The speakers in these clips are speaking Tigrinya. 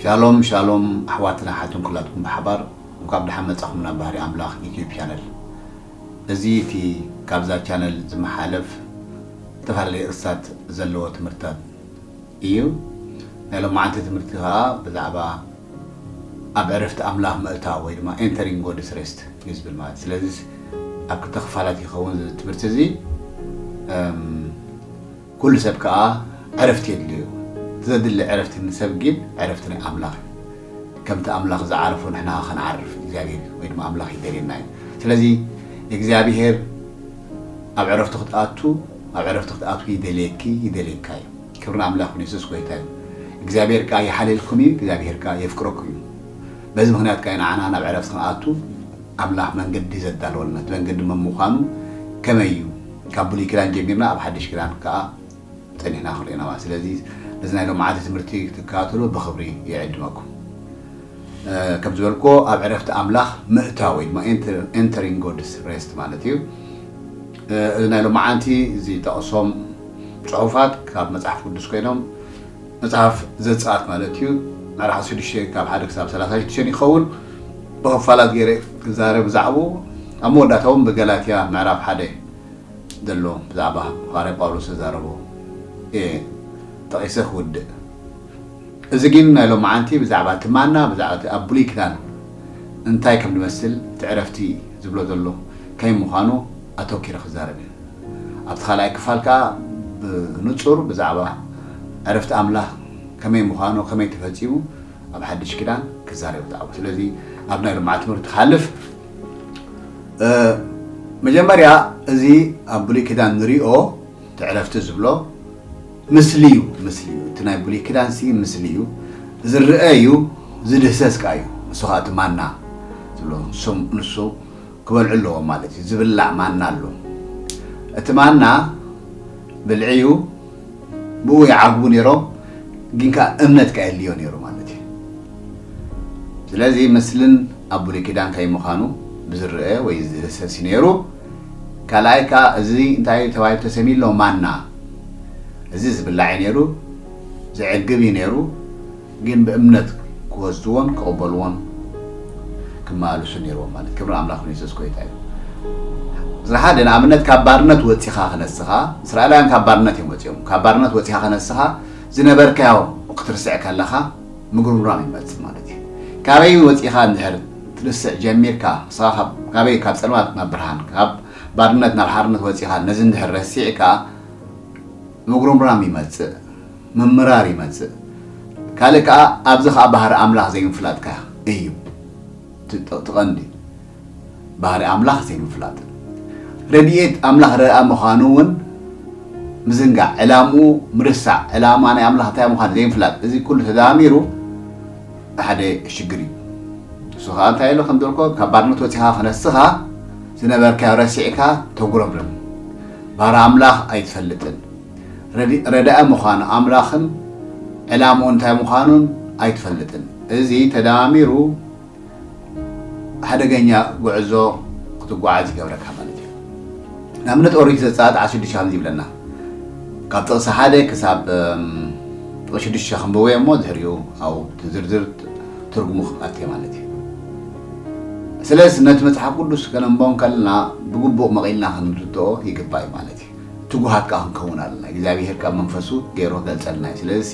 ሻሎም ሻሎም ኣሕዋትና ሓትን ኩላትኩም ብሓባር እንኳብ ደሓን መጻኹም ናብ ባህሪ ኣምላኽ ዩቲዩብ ቻነል። እዚ እቲ ካብዛ ቻነል ዝመሓለፍ ዝተፈላለዩ ርእስታት ዘለዎ ትምህርትታት እዩ። ናይ ሎማዓንቲ ትምህርቲ ከዓ ብዛዕባ ኣብ ዕረፍቲ ኣምላኽ ምእታው ወይ ድማ entering God's rest እዩ ዝብል ማለት። ስለዚ ኣብ ክልተ ክፋላት ይኸውን እዚ ትምህርቲ እዚ። እም፣ ኩሉ ሰብ ከዓ ዕረፍቲ የድልዮ። እቲ ዘድሊ ዕረፍቲ ንሰብ ግን ዕረፍቲ ናይ ኣምላኽ እዩ። ከምቲ ኣምላኽ ዝዓረፎ ንሕና ከነዓርፍ እግዚኣብሔር ወይ ድማ ኣምላኽ ይደልየና እዩ። ስለዚ እግዚኣብሔር ኣብ ዕረፍቱ ክትኣቱ ኣብ ዕረፍቱ ክትኣቱ ይደልየኪ ይደልየካ እዩ። ክብሪ ንኣምላኽ ይኹን። የሱስ ጎይታ እዩ። እግዚኣብሔር ከዓ ይሓልየልኩም እዩ። እግዚኣብሔር ከዓ የፍቅረኩም እዩ። በዚ ምኽንያት ከዓ ንዓና ናብ ዕረፍቲ ክንኣቱ ኣምላኽ መንገዲ ዘዳለወልና። እቲ መንገዲ መን ምዃኑ ከመይ እዩ? ካብ ብሉይ ኪዳን ጀሚርና ኣብ ሓድሽ ኪዳን ከዓ ጸኒሕና ክንሪኦ ኢና ማለት። ስለዚ ነዚ ናይ ሎማዓንቲ ትምህርቲ ክትከታተሉ ብኽብሪ ይዕድመኩም። እ፣ ከም ዝበልኩዎ ኣብ ዕረፍቲ ኣምላኽ ምእታው ወይ ድማ enter- entering God's rest ማለት እዩ። እ፣ እዚ ናይ ሎማዓንቲ እዚ ጠቕሶም ጽሑፋት ካብ መጽሓፍ ቅዱስ ኮይኖም መጽሓፍ ዘጸኣት ማለት እዩ። ምዕራፍ ሽዱሽተ ካብ ሓደ ክሳብ ሰላሳ ሽዱሽተ ይኸውን። ብኽፋላት ገይረ ክዛረብ ብዛዕባኡ ኣብ መወዳእታ እውን ብገላትያ ምዕራፍ ሓደ ዘሎ ብዛዕባ ሃዋርያ ጳውሎስ ዝዛረቦ እየ ጠቒሰ ክውድእ። እዚ ግን ናይ ሎማዓንቲ ብዛዕባ እቲ ማና፣ ብዛዕባ እቲ ኣብ ብሉይ ኪዳን እንታይ ከም ዝመስል፣ እቲ ዕረፍቲ ዝብሎ ዘሎ ከመይ ምዃኑ ኣተኪረ ክዛረብ እየ። ኣብቲ ካልኣይ ክፋል ከዓ ብንጹር ብዛዕባ ዕረፍቲ ኣምላኽ ከመይ ምዃኑ፣ ከመይ ተፈጺሙ ኣብ ሓድሽ ኪዳን ክዛረብ ብዛዕባ። ስለዚ ኣብ ናይ ሎማዓንቲ ትምህርቲ ክሓልፍ፣ እ፣ መጀመርያ እዚ ኣብ ብሉይ ኪዳን ንሪኦ እቲ ዕረፍቲ ዝብሎ ምስሊ እዩ፣ ምስሊ እዩ። እቲ ናይ ብሉይ ኪዳን ሲ ምስሊ እዩ፣ ዝረአ እዩ፣ ዝድህሰስ ከዓ እዩ። ንሱ ከዓ እቲ ማና ዝብሎ ንሶም፣ ንሱ ክበልዑ ኣለዎም ማለት እዩ። ዝብላዕ ማና ኣሎ። እቲ ማና ብልዒ እዩ፣ ብኡ ይዓግቡ ነይሮም፣ ግን ከዓ እምነት ከዓ የድልዮ ነይሩ ማለት እዩ። ስለዚ ምስልን ኣብ ብሉይ ኪዳን ከይምዃኑ ብዝረአ ወይ ዝድህሰስ እዩ ነይሩ። ካልኣይ ከዓ እዚ እንታይ ተባሂሉ ተሰምዩ ኣሎ? ማና። እዚ ዝብላዕ እዩ ነይሩ፣ ዘዕግብ እዩ ነይሩ፣ ግን ብእምነት ክወስድዎን ክቕበልዎን ክመላለሱ ነይርዎም ማለት። ክብሪ ኣምላኽ ንየሱስ ጎይታ እዩ። እዚ ሓደ ንኣብነት ካብ ባርነት ወፂኻ ክነስኻ፣ እስራኤላውያን ካብ ባርነት እዮም ወፂኦም። ካብ ባርነት ወፂኻ ክነስኻ ዝነበርካዮ ክትርስዕ ከለኻ ምጉርምራም ይመፅእ ማለት እዩ። ካበይ ወፂኻ እንድሕር ትርስዕ ጀሚርካ፣ ንስኻ ካብ- ካበይ ካብ ፀልማት ናብ ብርሃን፣ ካብ ባርነት ናብ ሓርነት ወፂኻ ነዚ እንድሕር ረሲዕካ ምጉርምራም ይመፅእ፣ ምምራር ይመፅእ። ካልእ ከዓ ኣብዚ ከዓ ባህሪ ኣምላኽ ዘይምፍላጥካ እዩ። እቲ ጥ- እቲ ቀንዲ ባህሪ ኣምላኽ ዘይምፍላጥ። ረድኤት ኣምላኽ ረኣ ምዃኑ እውን ምዝንጋዕ፣ ዕላምኡ ምርሳዕ፣ ዕላማ ናይ ኣምላኽ እንታይ ምዃኑ ዘይምፍላጥ። እዚ ኩሉ ተደማሚሩ ሓደ ሽግር እዩ። እሱ ከዓ እንታይ ኢሉ ከም ዘልኮ ካብ ባርነት ወፂኻ ክነስኻ ዝነበርካዮ ረሲዕካ ተጉረምርም። ባህሪ ኣምላኽ ኣይትፈልጥን። ረዲ- ረዳኢ ምዃኑ ኣምላኽን ዕላምኡ እንታይ ምዃኑን ኣይትፈልጥን። እዚ ተደማሚሩ ሓደገኛ ጉዕዞ ክትጓዓዝ ይገብረካ ማለት እዩ። ንኣብነት ኦሪት ዘጸኣት ዓሰርተ ሽዱሽተ ከምዚ ይብለና። ካብ ጥቕሲ ሓደ ክሳብ እም፣ ጥቕሲ ሽዱሽተ ክንብቦ እሞ ድሕሪኡ ኣብ ዝርዝር ትርጉሙ ክኣትየ ማለት እዩ። ስለዚ ነቲ መጽሓፍ ቅዱስ ከነንቦ ከለና ብግቡእ መቒልና ክንርድኦ ይግባእ እዩ ማለት እዩ። ትጉሃት ከዓ ክንከውን ኣለና። እግዚኣብሔር ካብ መንፈሱ ገይሩ ገልጸልና እዩ። ስለዚ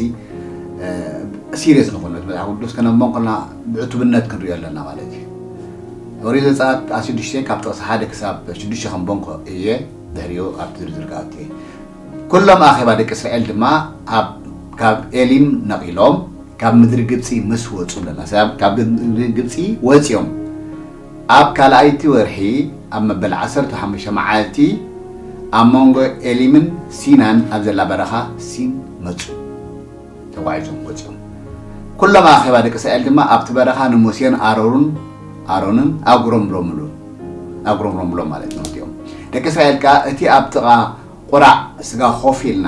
ሲሪየስ ንኹን ነቲ መጽሓፍ ቅዱስ ከነንቦ ከለና ብዕቱብነት ክንሪኦ ኣለና ማለት እዩ። ኦሪት ዘጸኣት ኣስድሽተ ካብ ጥቕሲ ሓደ ክሳብ ሽዱሽተ ከንቦ እየ ድሕሪኡ ኣብቲ ዝርዝር ክኣቱ እየ። ኩሎም ኣኼባ ደቂ እስራኤል ድማ ኣብ ካብ ኤሊም ነቒሎም ካብ ምድሪ ግብጺ ምስ ወጹ ኣለና ሰብ ካብ ምድሪ ግብጺ ወጺኦም ኣብ ካልኣይቲ ወርሒ ኣብ መበል ዓሰርተ ሓሙሽተ መዓልቲ ኣብ መንጎ ኤሊምን ሲናን ኣብ ዘላ በረኻ ሲን መጹ። ተጓዒዞም ወጺኦም። ኩሎም ኣኼባ ደቂ እስራኤል ድማ ኣብቲ በረኻ ንሙሴን ኣሮሩን ኣሮንን ኣጉረምረምሉ ኣጉረምረምሎም ማለት ነው። እቲኦም ደቂ እስራኤል ከኣ እቲ ኣብ ጥቓ ቁራዕ ስጋ ኮፍ ኢልና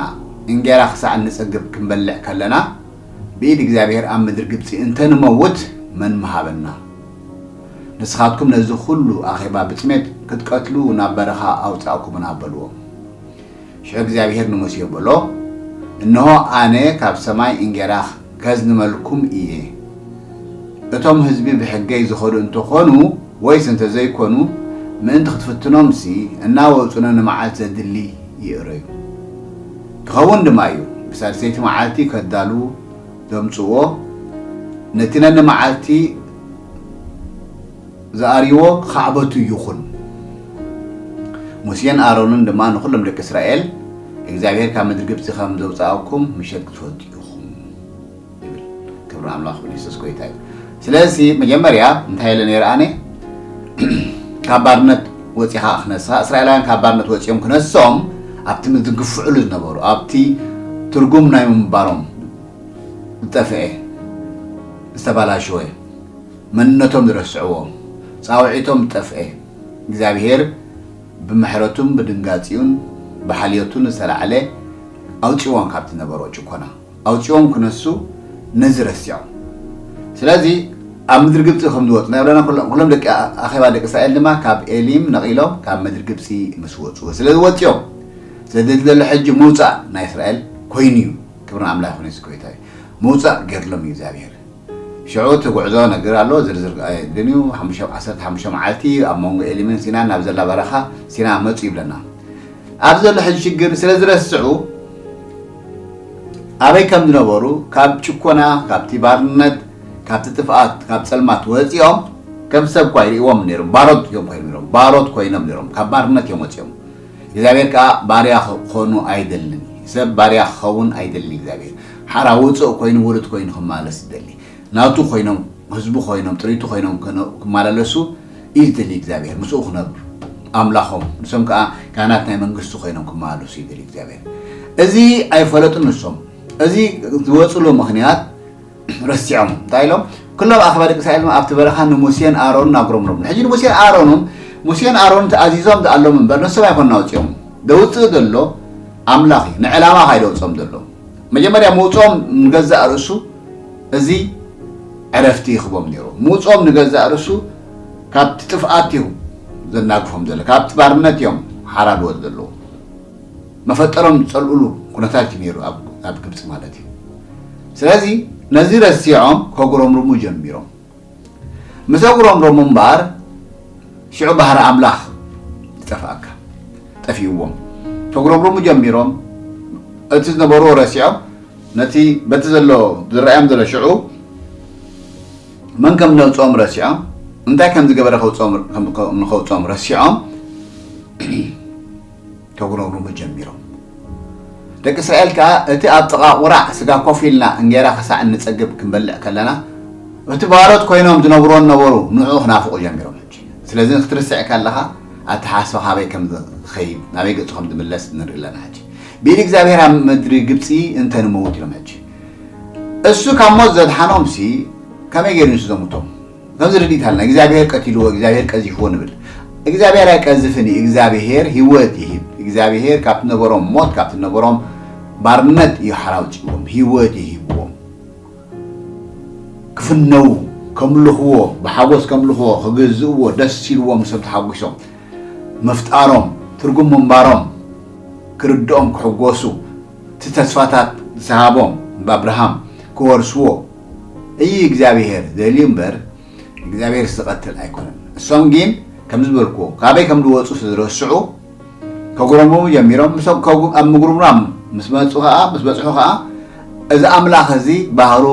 እንጌራ ክሳዕ እንጽግብ ክንበልዕ ከለና ብኢድ እግዚኣብሔር ኣብ ምድሪ ግብጺ እንተንመውት መን ምሃበና? ንስኻትኩም ነዚ ኩሉ ኣኼባ ብጥሜት ክትቀትሉ ናብ በረኻ ኣውጻእኩምና በልዎም። ሽዑ እግዚኣብሔር ንሙሴ በሎ፣ እንሆ ኣነ ካብ ሰማይ እንጌራ ከዝንመልኩም እየ፣ እቶም ህዝቢ ብሕገይ ዝኸዱ እንተኾኑ ወይስ እንተዘይኮኑ ምእንቲ ክትፍትኖምሲ እናወፁ ነንመዓልቲ ዘድሊ ይእረዩ። ክኸውን ድማ እዩ፣ ብሳልሰይቲ መዓልቲ ከዳልዉ ዘምፅዎ ነቲ ነንመዓልቲ ዝኣርይዎ ክኻዕበቱ ይኹን። ሙሴን ኣሮንን ድማ ንኹሎም ደቂ እስራኤል እግዚኣብሔር ካብ ምድሪ ግብፂ ከም ዘውፅኣኩም ምሸት ክትፈልጡ ኢኹም ይብል። ክብሪ ኣምላኽ ይኹን፣ የሱስ ጎይታ እዩ። ስለዚ መጀመርያ እንታይ ኢለ ነይረ ኣነ? ካብ ባርነት ወፂኻ ክነስኻ፣ እስራኤላውያን ካብ ባርነት ወፂኦም ክነሶም ኣብቲ ምድሪ ዝግፍዕሉ ዝነበሩ፣ ኣብቲ ትርጉም ናይ ምንባሮም ዝጠፍአ፣ ዝተባላሸወ፣ መንነቶም ዝረስዕዎ፣ ፃውዒቶም ዝጠፍአ፣ እግዚኣብሔር ብምሕረቱን ብድንጋፂኡን ብሓልዮቱን ዝተላዕለ ኣውፂዎም ካብቲ ነበሮ ጭኮና ኣውፂዎም ክነሱ ነዚ ረሲዖም። ስለዚ ኣብ ምድሪ ግብፂ ከም ዝወፁ ናይ ብለና ኩሎም ኩሎም ደቂ ኣኼባ ደቂ እስራኤል ድማ ካብ ኤሊም ነቒሎም ካብ ምድሪ ግብፂ ምስ ወፁ ስለዚ ወፂኦም። ስለዚ ዘሎ ሕጂ ምውፃእ ናይ እስራኤል ኮይኑ እዩ። ክብሪ ንኣምላኽ ይኹን። የሱስ ጎይታ እዩ። ምውፃእ ገድሎም እዩ እግዚኣብሔር። ሽዑ እቲ ጉዕዞ ነገር ኣሎ፣ ዝርዝር ኣየድልን እዩ። ሓሙሽተ፣ ዓሰርተ ሓሙሽተ መዓልቲ ኣብ መንጎ ኤሊምን ሲናን ናብ ዘላ በረኻ ሲና መፁ ይብለና። ኣብዚ ዘሎ ሕጂ ሽግር ስለ ዝረስዑ ኣበይ ከም ዝነበሩ፣ ካብ ጭኮና፣ ካብቲ ባርነት፣ ካብቲ ጥፍኣት፣ ካብ ጸልማት ወፂኦም ከም ሰብ እኳ ይርእዎም ነይሮም። ባሮት እዮም ኮይኖም ነይሮም። ባሮት ኮይኖም ነይሮም። ካብ ባርነት እዮም ወፂኦም። እግዚኣብሔር ከዓ ባርያ ክኾኑ ኣይደልን። ሰብ ባርያ ክኸውን ኣይደልን እግዚኣብሔር። ሓራ ውፁእ ኮይኑ ውሉድ ኮይኑ ክመላለስ ይደሊ። ናቱ ኮይኖም፣ ህዝቡ ኮይኖም፣ ጥሪቱ ኮይኖም ክነ-፣ ክመላለሱ እዩ ዝደሊ እግዚኣብሔር። ምስኡ ክነብሩ፣ ኣምላኾም፣ ንሶም ከዓ ካህናት ናይ መንግስቱ ኮይኖም ክመላለሱ ይደሊ እግዚኣብሔር። እዚ ኣይፈለጡን ንሶም። እዚ ዝወፅሉ ምኽንያት ረሲዖም። እንታይ ኢሎም? ኩሎም ኣኸባ ደቂ እስራኤል ድማ ኣብቲ በረኻ ንሙሴን ኣሮንን ኣጉረምረሙ። ሕጂ ንሙሴን ኣሮንን፣ ሙሴን ኣሮንን ተኣዚዞም ዝኣሎም እምበር ንሶም ኣይኮኑን ኣውፂኦም። ደውፅእ ዘሎ ኣምላኽ እዩ። ንዕላማ ካይደውፅኦም ዘሎ። መጀመርያ ምውፅኦም ንገዛእ ርእሱ እዚ ዕረፍቲ ይኽቦም ነይሩ። ምውፅኦም ንገዛእ ርእሱ ካብቲ ጥፍኣት እዩ ዘናግፎም ዘሎ። ካብቲ ባርነት እዮም ሓራ ዝወፁ ዘለዉ። መፈጠሮም ዝፀልኡሉ ኩነታት እዩ ነይሩ ኣብ፣ ኣብ ግብፂ ማለት እዩ። ስለዚ ነዚ ረሲዖም ከጉረምርሙ ጀሚሮም። ምስ ኣጉረምረሙ እምበኣር ሽዑ ባህሪ ኣምላኽ ይጠፍኣካ፣ ጠፊእዎም። ከጉረምርሙ ጀሚሮም፣ እቲ ዝነበርዎ ረሲዖም፣ ነቲ በቲ ዘሎ ዝረኣዮም ዘሎ ሽዑ መን ከም ዘውፅኦም ረሲዖም፣ እንታይ ከም ዝገበረ ከውፅኦም፣ ከም፣ ከም ንኸውፅኦም ረሲዖም ከጉረምርሙ ጀሚሮም። ደቂ እስራኤል ከኣ እቲ ኣብ ጥቓ ቁራዕ ስጋ ኮፍ ኢልና እንጌራ ክሳዕ እንጸግብ ክንበልዕ ከለና፣ እቲ ባሮት ኮይኖም ዝነብርዎ ነበሩ፣ ንዕኡ ክናፍቑ ጀሚሮም። ሕጂ ስለዚ ክትርስዕ ከለኻ ኣተሓሳስባ ካበይ ከም ዝኸይድ፣ ናበይ ገጹ ከም ዝምለስ ንርኢ ኣለና። ሕጂ ብኢድ እግዚኣብሔር ኣብ ምድሪ ግብጺ እንተ ንመውት ኢሎም። ሕጂ እሱ ካብ ሞት ዘድሓኖምሲ ከመይ ገይሩ ንሱ ዘሙቶም? ከምዚ ርዲት ኣለና፣ እግዚኣብሔር ቀቲልዎ፣ እግዚኣብሔር ቀዚፍዎ ንብል። እግዚኣብሔር ኣይቀዝፍን እዩ። እግዚኣብሔር ህይወት ይህብ። እግዚኣብሔር ካብቲ ነበሮም ሞት፣ ካብቲ ነበሮም ባርነት እዩ ሓራ ኣውጺእዎም፣ ህይወት ይህብዎም። ክፍነዉ፣ ከምልኽዎ፣ ብሓጎስ ከምልኽዎ፣ ክግዝእዎ፣ ደስ ኢልዎም፣ ንሶም ተሓጒሶም ምፍጣሮም፣ ትርጉም ምንባሮም ክርድኦም፣ ክሕጎሱ፣ እቲ ተስፋታት ዝሃቦም ብኣብርሃም ክወርስዎ እዩ እግዚኣብሔር ደልዩ እምበር፣ እግዚኣብሔር ዝቐትል ኣይኮነን። እሶም ግን ከም ዝበልክዎ፣ ካበይ ከም ዝወፁ ስለ ዝረስዑ፣ ከጉረምርሙ ጀሚሮም። ምሶም ከጉ-፣ ኣብ ምጉርምራም ምስ መፁ ኸዓ፣ ምስ በፅሑ ኸዓ፣ እዚ ኣምላኽ እዚ ባህሩ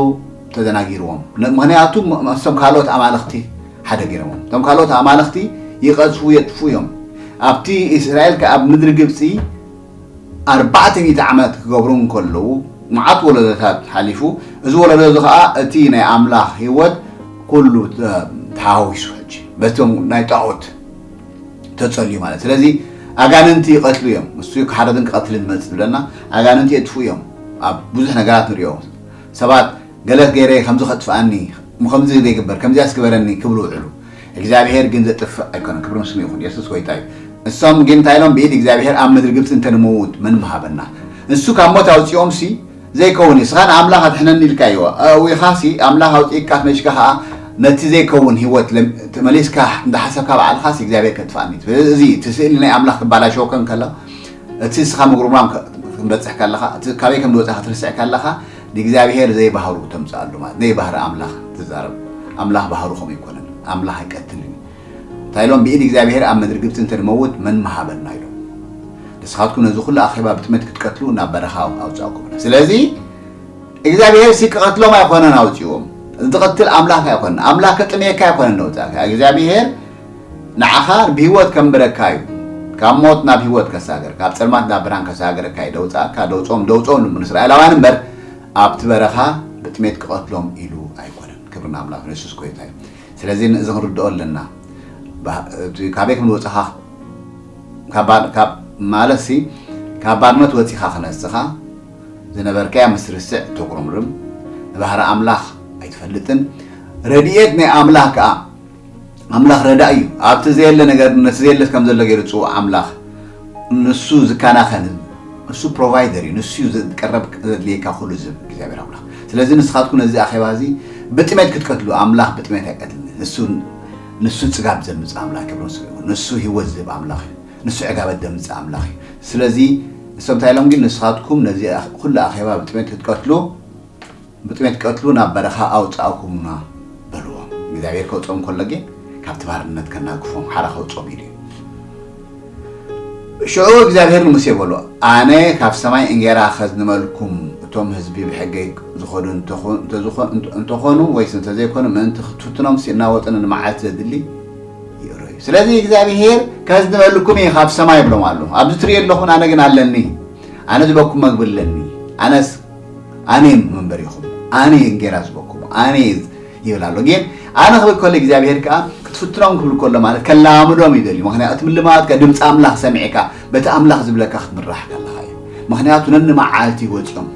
ተደናጊርዎም። ነ-፣ ምኽንያቱ ም-፣ እሶም ካልኦት ኣማልኽቲ ሓደ ገይሮምዎም። እቶም ካልኦት ኣማልኽቲ ይቐዝፉ፣ የጥፍኡ እዮም። ኣብቲ እስራኤል ከ-፣ ኣብ ምድሪ ግብፂ ኣርባዕተ ሚእቲ ዓመት ክገብሩ እንከለዉ፣ መዓት ወለዶታት ሓሊፉ፣ እዚ ወለዶ እዚ ኸዓ እቲ ናይ ኣምላኽ ህይወት ኩሉ ተ-፣ ተሃዊሱ ሕጂ በቶም ናይ ጣዖት ተጸልዩ ማለት። ስለዚ ኣጋንንቲ ይቐትሉ እዮም። እሱ ክሓረድን ክቐትልን ዝመጽእ ዝብለና ኣጋንንቲ የጥፍኡ እዮም። ኣብ ብዙሕ ነገራት ንሪኦ። ሰባት ገለ ገይረ ከምዚ ከጥፍኣኒ፣ ከምዚ ዘይግበር፣ ከምዚያስ ግበረኒ ክብሉ ውዕሉ። እግዚኣብሔር ግን ዘጥፍእ ኣይኮነን። ክብሪ ምስሙ ይኹን። የሱስ ጎይታ እዩ። እሶም ግን እንታይ ኢሎም? ብኢድ እግዚኣብሔር ኣብ ምድሪ ግብፂ እንተንመውት መን ምሃበና? እሱ ካብ ሞት ኣውፂኦምሲ ዘይከውን እዩ። ስኻ ንኣምላኽ ኣድሕነኒ ኢልካዮ። ኣእዊኻሲ ኣምላኽ ኣውፂእካ መሽካ ኸዓ ነቲ ዘይከውን ህይወት ለም-፣ ተመሊስካ እንዳሓሰብካ ባዕልኻሲ እግዚኣብሔር ከጥፍኣኒ። እዚ እቲ ስእሊ ናይ ኣምላኽ ክባላሸወካ እንከሎ፣ እቲ ንስኻ ምጉርምራም ከ-፣ ክንበጽሕ ከለኻ፣ እቲ ካበይ ከም ዝወጻ ክትርስዕ ከለኻ፣ ንእግዚኣብሔር ዘይባህሩ ተምጽኣሉ ማለት፣ ዘይባህሪ ኣምላኽ ትዛረብ። ኣምላኽ ባህሩ ከምኡ ኣይኮነን። ኣምላኽ ኣይቀትልን እዩ። እንታይ ኢሎም? ብኢድ እግዚኣብሔር ኣብ ምድሪ ግብፂ እንተንመውት መን ምሃበና ኢሎም። ንስኻትኩም ነዚ ኩሉ ኣኼባ ብጥሜት ክትቀትሉ ናብ በረኻ ኣውፃእኩምና። ስለዚ እግዚኣብሔር ሲ ክቐትሎም ኣይኮነን ኣውፂዎም። ዝቐትል ኣምላኽ ኣይኮነን። ኣምላኽ ከጥምየካ ኣይኮነን ነውፃእካ። እግዚኣብሔር ንዓኻ ብህይወት ከንብረካ እዩ። ካብ ሞት ናብ ህይወት ከሳገር፣ ካብ ፀልማት ናብ ብርሃን ከሳገረካ እዩ። ደውፃእካ፣ ደውፆም፣ ደውፆም ንስራኤላውያን እምበር ኣብቲ በረኻ ብጥሜት ክቐትሎም ኢሉ ኣይኮነን። ክብሪ ንኣምላኽ ንየሱስ ጎይታ እዩ። ስለዚ እዚ ክንርድኦ ኣለና። ካበይ ከም ዝወፅኻ ማለት ሲ ካብ ባርነት ወፂኻ ክነስኻ ዝነበርካያ ምስ ርስዕ ተጉርምርም፣ ንባህሪ ኣምላኽ ኣይትፈልጥን። ረድኤት ናይ ኣምላኽ ከዓ ኣምላኽ ረዳእ እዩ። ኣብቲ ዘየለ ነገር ነቲ ዘየለ ከም ዘሎ ገይሩ ዝፅውዕ ኣምላኽ ንሱ ዝከናኸን ንሱ ፕሮቫይደር እዩ። ንሱ እዩ ዝቀረብ ዘድልየካ ኩሉ ዝህብ እግዚኣብሔር ኣምላኽ። ስለዚ ንስኻትኩም ነዚ ኣኼባ እዚ ብጥሜት ክትቀትሉ ኣምላኽ ብጥሜት ኣይቀትልን። ንሱ ንሱ ጽጋብ ዘምጽእ ኣምላኽ ክብሮ ስለ ንሱ ህይወት ዝህብ ኣምላኽ እዩ። ንሱ ዕጋበት ዘምጽእ ኣምላኽ እዩ። ስለዚ ንሶም እንታይ ኢሎም ግን ንስኻትኩም ነዚ ኩሉ ኣኼባ ብጥሜት ክትቀትሉ ብጥሜት ቀትሉ ናብ በረኻ ኣውጻእኩምና በልዎም። እግዚኣብሔር ከውጾም ከሎ ግን ካብቲ ባርነት ከናግፎም ሓራ ከውጾም ኢሉ እዩ። ሽዑ እግዚኣብሔር ንሙሴ በሎ፣ ኣነ ካብ ሰማይ እንጌራ ከዝንበልኩም እቶም ህዝቢ ብሕገይ ዝኾዱ እንተኾኑ ወይስ እንተዘይኮኑ ምእንቲ ክትፍትኖም እናወጡ ነንመዓልቲ ዘድሊ ይእረዩ። ስለዚ እግዚኣብሔር ከዝንበልኩም እየ ካብ ሰማይ ይብሎም ኣሎ። ኣብዚ ትርእዮ ኣለኹም ኣነ ግን ኣለኒ። ኣነ ዝበኩም መግቢ ኣለኒ። ኣነስ ኣነ መንበሪኹም ኣነ እንጌራ ዝበኩም ኣነ ይብል ኣሎ። ግን ኣነ ክብል ከሎ እግዚኣብሔር ከዓ ክትፍትኖም ክብል ከሎ ማለት ከላምዶም ይደልዩ። ምክንያቱ እቲ ምልማት ከ ድምፂ ኣምላኽ ሰሚዕካ በቲ ኣምላኽ ዝብለካ ክትምራሕ ከለካ እዩ። ምክንያቱ ነንመዓልቲ ወፂኦም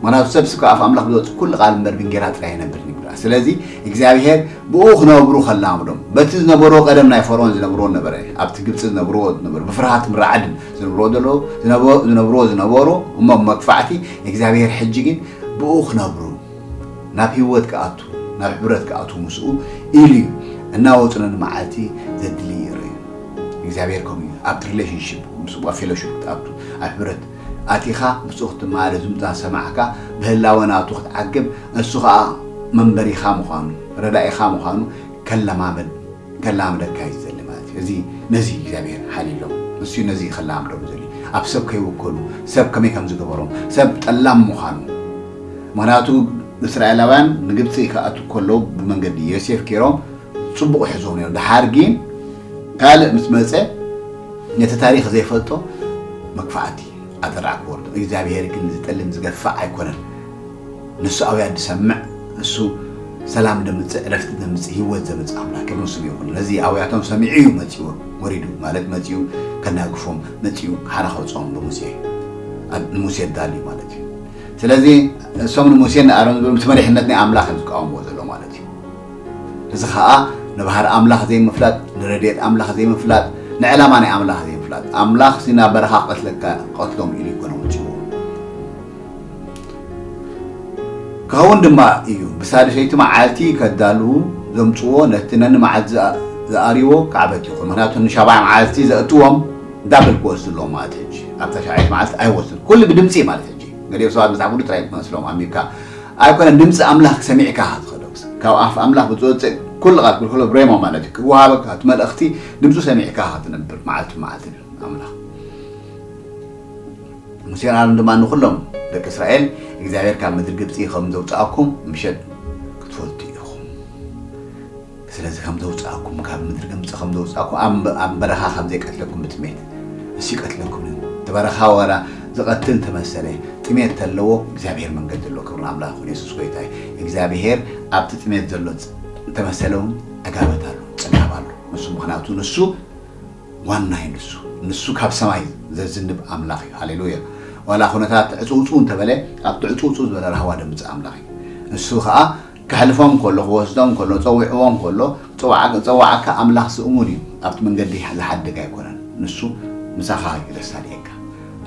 ምክንያቱ ሰብ ስጋ ኣፍ ኣምላኽ ብዝወፅእ ኩሉ ቃል እምበር ብእንጌራ ጥራይ ኣይነብርን ይብላ። ስለዚ እግዚኣብሔር ብኡ ክነብሩ ከላምዶም በቲ ዝነበሮ ቀደም ናይ ፈርዖን ዝነብርዎ ነበረ ኣብቲ ግብፂ ዝነብርዎ ዝነበሩ ብፍርሃት ምራዕድን ዝነብርዎ ዘለዉ ዝነብርዎ ዝነበሩ እሞ መግፋዕቲ እግዚኣብሔር ሕጂ ግን ብኡ ክነብሩ ናብ ህይወት ክኣቱ ናብ ሕብረት ክኣቱ ምስኡ ኢሉ እዩ እናወፁ ነንመዓልቲ ዘድሊ ይርእዩ። እግዚኣብሔር ከምኡ እዩ ኣብቲ ሪሌሽንሽፕ ምስኡ ኣብ ፌሎሽፕ ክትኣቱ ኣብ ሕብረት ኣቲኻ ምስኡ ክትመሃር ዝምፃ ሰማዕካ ብህላወ ናቱ ክትዓግብ እሱ ከዓ መንበሪኻ ምዃኑ ረዳኢኻ ምዃኑ ከለማመድ ከላምደካ እዩ ዝዘሊ ማለት እዩ። እዚ ነዚ እግዚኣብሔር ሓሊሎም ንሱ ነዚ ከላምዶም ዘሊ ኣብ ሰብ ከይውከሉ ሰብ ከመይ ከም ዝገበሮም ሰብ ጠላም ምዃኑ ምክንያቱ እስራኤላውያን ንግብፂ ክኣቱ ከለዉ ብመንገዲ ዮሴፍ ገይሮም ፅቡቕ ሕዞም እዮም። ድሓር ግን ካልእ ምስ መፀ ነቲ ታሪክ ዘይፈልጦ መግፋዕቲ ኣተራዕ ክወርዶ እግዚኣብሔር ግን ዝጠልም ዝገፋዕ ኣይኮነን። ንሱ ኣውያት ዝሰምዕ እሱ ሰላም ደምፅእ ዕረፍቲ ደምፅእ ህይወት ዘምፅእ ኣምላክ ክብሪ ስሙ ይኹን። ነዚ ኣውያቶም ሰሚዑ እዩ መፂኡ ወሪዱ ማለት መፂኡ ከናግፎም መፂኡ ሓራ ከውፅኦም ብሙሴ ንሙሴ ዳልዩ ማለት እዩ። ስለዚ እሶም ንሙሴ ንኣሮን ዝብሎም እቲ መሪሕነት ናይ ኣምላክ እዮም ዝቃወምዎ ዘሎ ማለት እዩ። እዚ ከዓ ንባህሪ ኣምላኽ ዘይምፍላጥ ንረድኤት ኣምላኽ ዘይምፍላጥ ንዕላማ ናይ ኣምላኽ ዘይምፍላጥ ኣምላኽ ሲ ናብ በረኻ ክቐትለካ ክቐትሎም ኢሉ ይኮነ ውፅዎ ክኸውን ድማ እዩ። ብሳድሰይቲ መዓልቲ ከዳልዉ ዘምፅዎ ነቲ ነኒ መዓልቲ ዝኣርይዎ ክዓበት ይኹን። ምክንያቱ ንሻባይ መዓልቲ ዘእትዎም ዳብል ክወስዱ ኣለዎ ማለት ሕጂ ኣብታ ሻባይ መዓልቲ ኣይወስን ኩሉ ብድምፂ ማለት ሕጂ ገሊኦም ሰባት መፅሓፍ ቅዱስ ጥራይ መስሎም ኣሚካ ኣይኮነን ድምፂ ኣምላኽ ሰሚዕካ ትኸደስ ካብ ኣፍ ኣምላኽ ብዝወፅእ ኩሉ ቃል ክልክሎ ብሬማ ማለት እዩ ክወሃበካ እቲ መልእኽቲ ድምፁ ሰሚዕካ ትነብር መዓልቲ መዓልቲ ኣምላኽ ሙሴን ኣሮን ድማ ንኩሎም ደቂ እስራኤል እግዚኣብሔር ካብ ምድሪ ግብፂ ከም ዘውፅኣኩም ምሸት ክትፈልጡ ኢኹም ስለዚ ከም ዘውፅኣኩም ካብ ምድሪ ግብፂ ከም ዘውፅኣኩም ኣብ በረኻ ከም ዘይቀትለኩም ብጥሜት እሱ ይቀትለኩምን እቲ በረኻ ወላ ዝቐትል ተመሰለ ጥሜት ተለዎ እግዚኣብሔር መንገዲ ኣሎ ክብሪ ኣምላኽ ይኹን የሱስ ጎይታ እዩ እግዚኣብሔር ኣብቲ ጥሜት ዘሎ ተመሰለ እውን ዕጋበት ኣሎ ፅጋብ ኣሎ ንሱ ምክንያቱ ንሱ ዋና እዩ ንሱ ንሱ ካብ ሰማይ ዘዝንብ ኣምላኽ እዩ ሃሌሉያ ዋላ ኩነታት ዕፅውፅው እንተበለ ኣብቲ ዕፅውፅው ዝበለ ራህዋ ደምፅእ ኣምላኽ እዩ ንሱ ከዓ ከሕልፎም ከሎ ክወስዶም ከሎ ጸዊዕዎም ከሎ ጸዋዕካ ኣምላኽ ስእሙን እዩ ኣብቲ መንገዲ ዝሓድግ ኣይኮነን ንሱ ምሳኻ ይረሳልየካ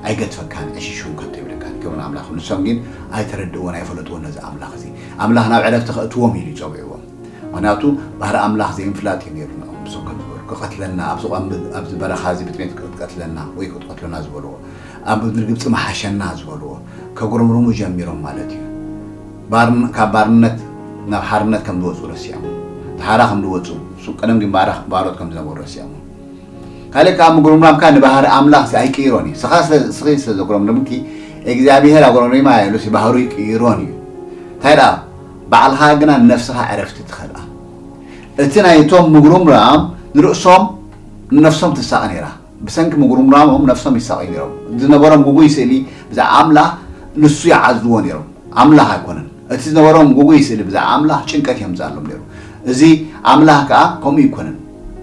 ኣይገድፈካን ዕሽሽው ከቶ ይብለካን ክብርን ኣምላኽ ንሶም ግን ኣይተረድእዎን ኣይፈለጥዎን ነዚ ኣምላኽ እዚ ኣምላኽ ናብ ዕረፍቲ ከእትዎም ኢሉ ይጸዊዕዎም ምክንያቱ ባህሪ ኣምላኽ ዘይምፍላጥ እዩ ነይሩ ንኦም ንሶም ከም ዝበሉ ክቐትለና ኣብዚ በረኻ እዚ ብጥሜት ክትቀትለና ወይ ክትቀትለና ዝበልዎ ኣብ ምድሪ ግብፂ መሓሸና ዝበልዎ ከጉርምርሙ ጀሚሮም ማለት እዩ ካብ ባርነት ናብ ሓርነት ከም ዝወፁ ረሲዖም፣ ተሓራ ከም ዝወፁ፣ እሱ ቀደም ግን ባራ- ባሮት ከም ዝነበሩ ረሲዖም። ካልእ ከዓ ምጉርምራምካ ንባህሪ ኣምላኽ ሲ ኣይቅይሮን እዩ። ስኻ ስለ- ስኺ ስለ ዘጉረምረምኪ እግዚኣብሔር ኣጉረምሪማ ኢሉ ሲ ባህሩ ይቅይሮን እዩ። እንታይ ደኣ ባዕልኻ ግና ንነፍስኻ ዕረፍቲ ትኸልኣ። እቲ ናይቶም ምጉርምራም ንርእሶም ንነፍሶም ትሳቐ ነይራ። ብሰንኪ ምጉርምራሞም ነፍሶም ይሳቐዩ ነይሮም። ዝነበሮም ጉጉይ ስእሊ ብዛዕባ ኣምላኽ ንሱ ይዓዝዎ ነይሮም። ኣምላኽ ኣይኮነን። እቲ ዝነበሮም ጉጉይ ስእሊ ብዛዕባ ኣምላኽ ጭንቀት የምፅኣሎም ነይሩ። እዚ ኣምላኽ ከዓ ከምኡ ይኮነን።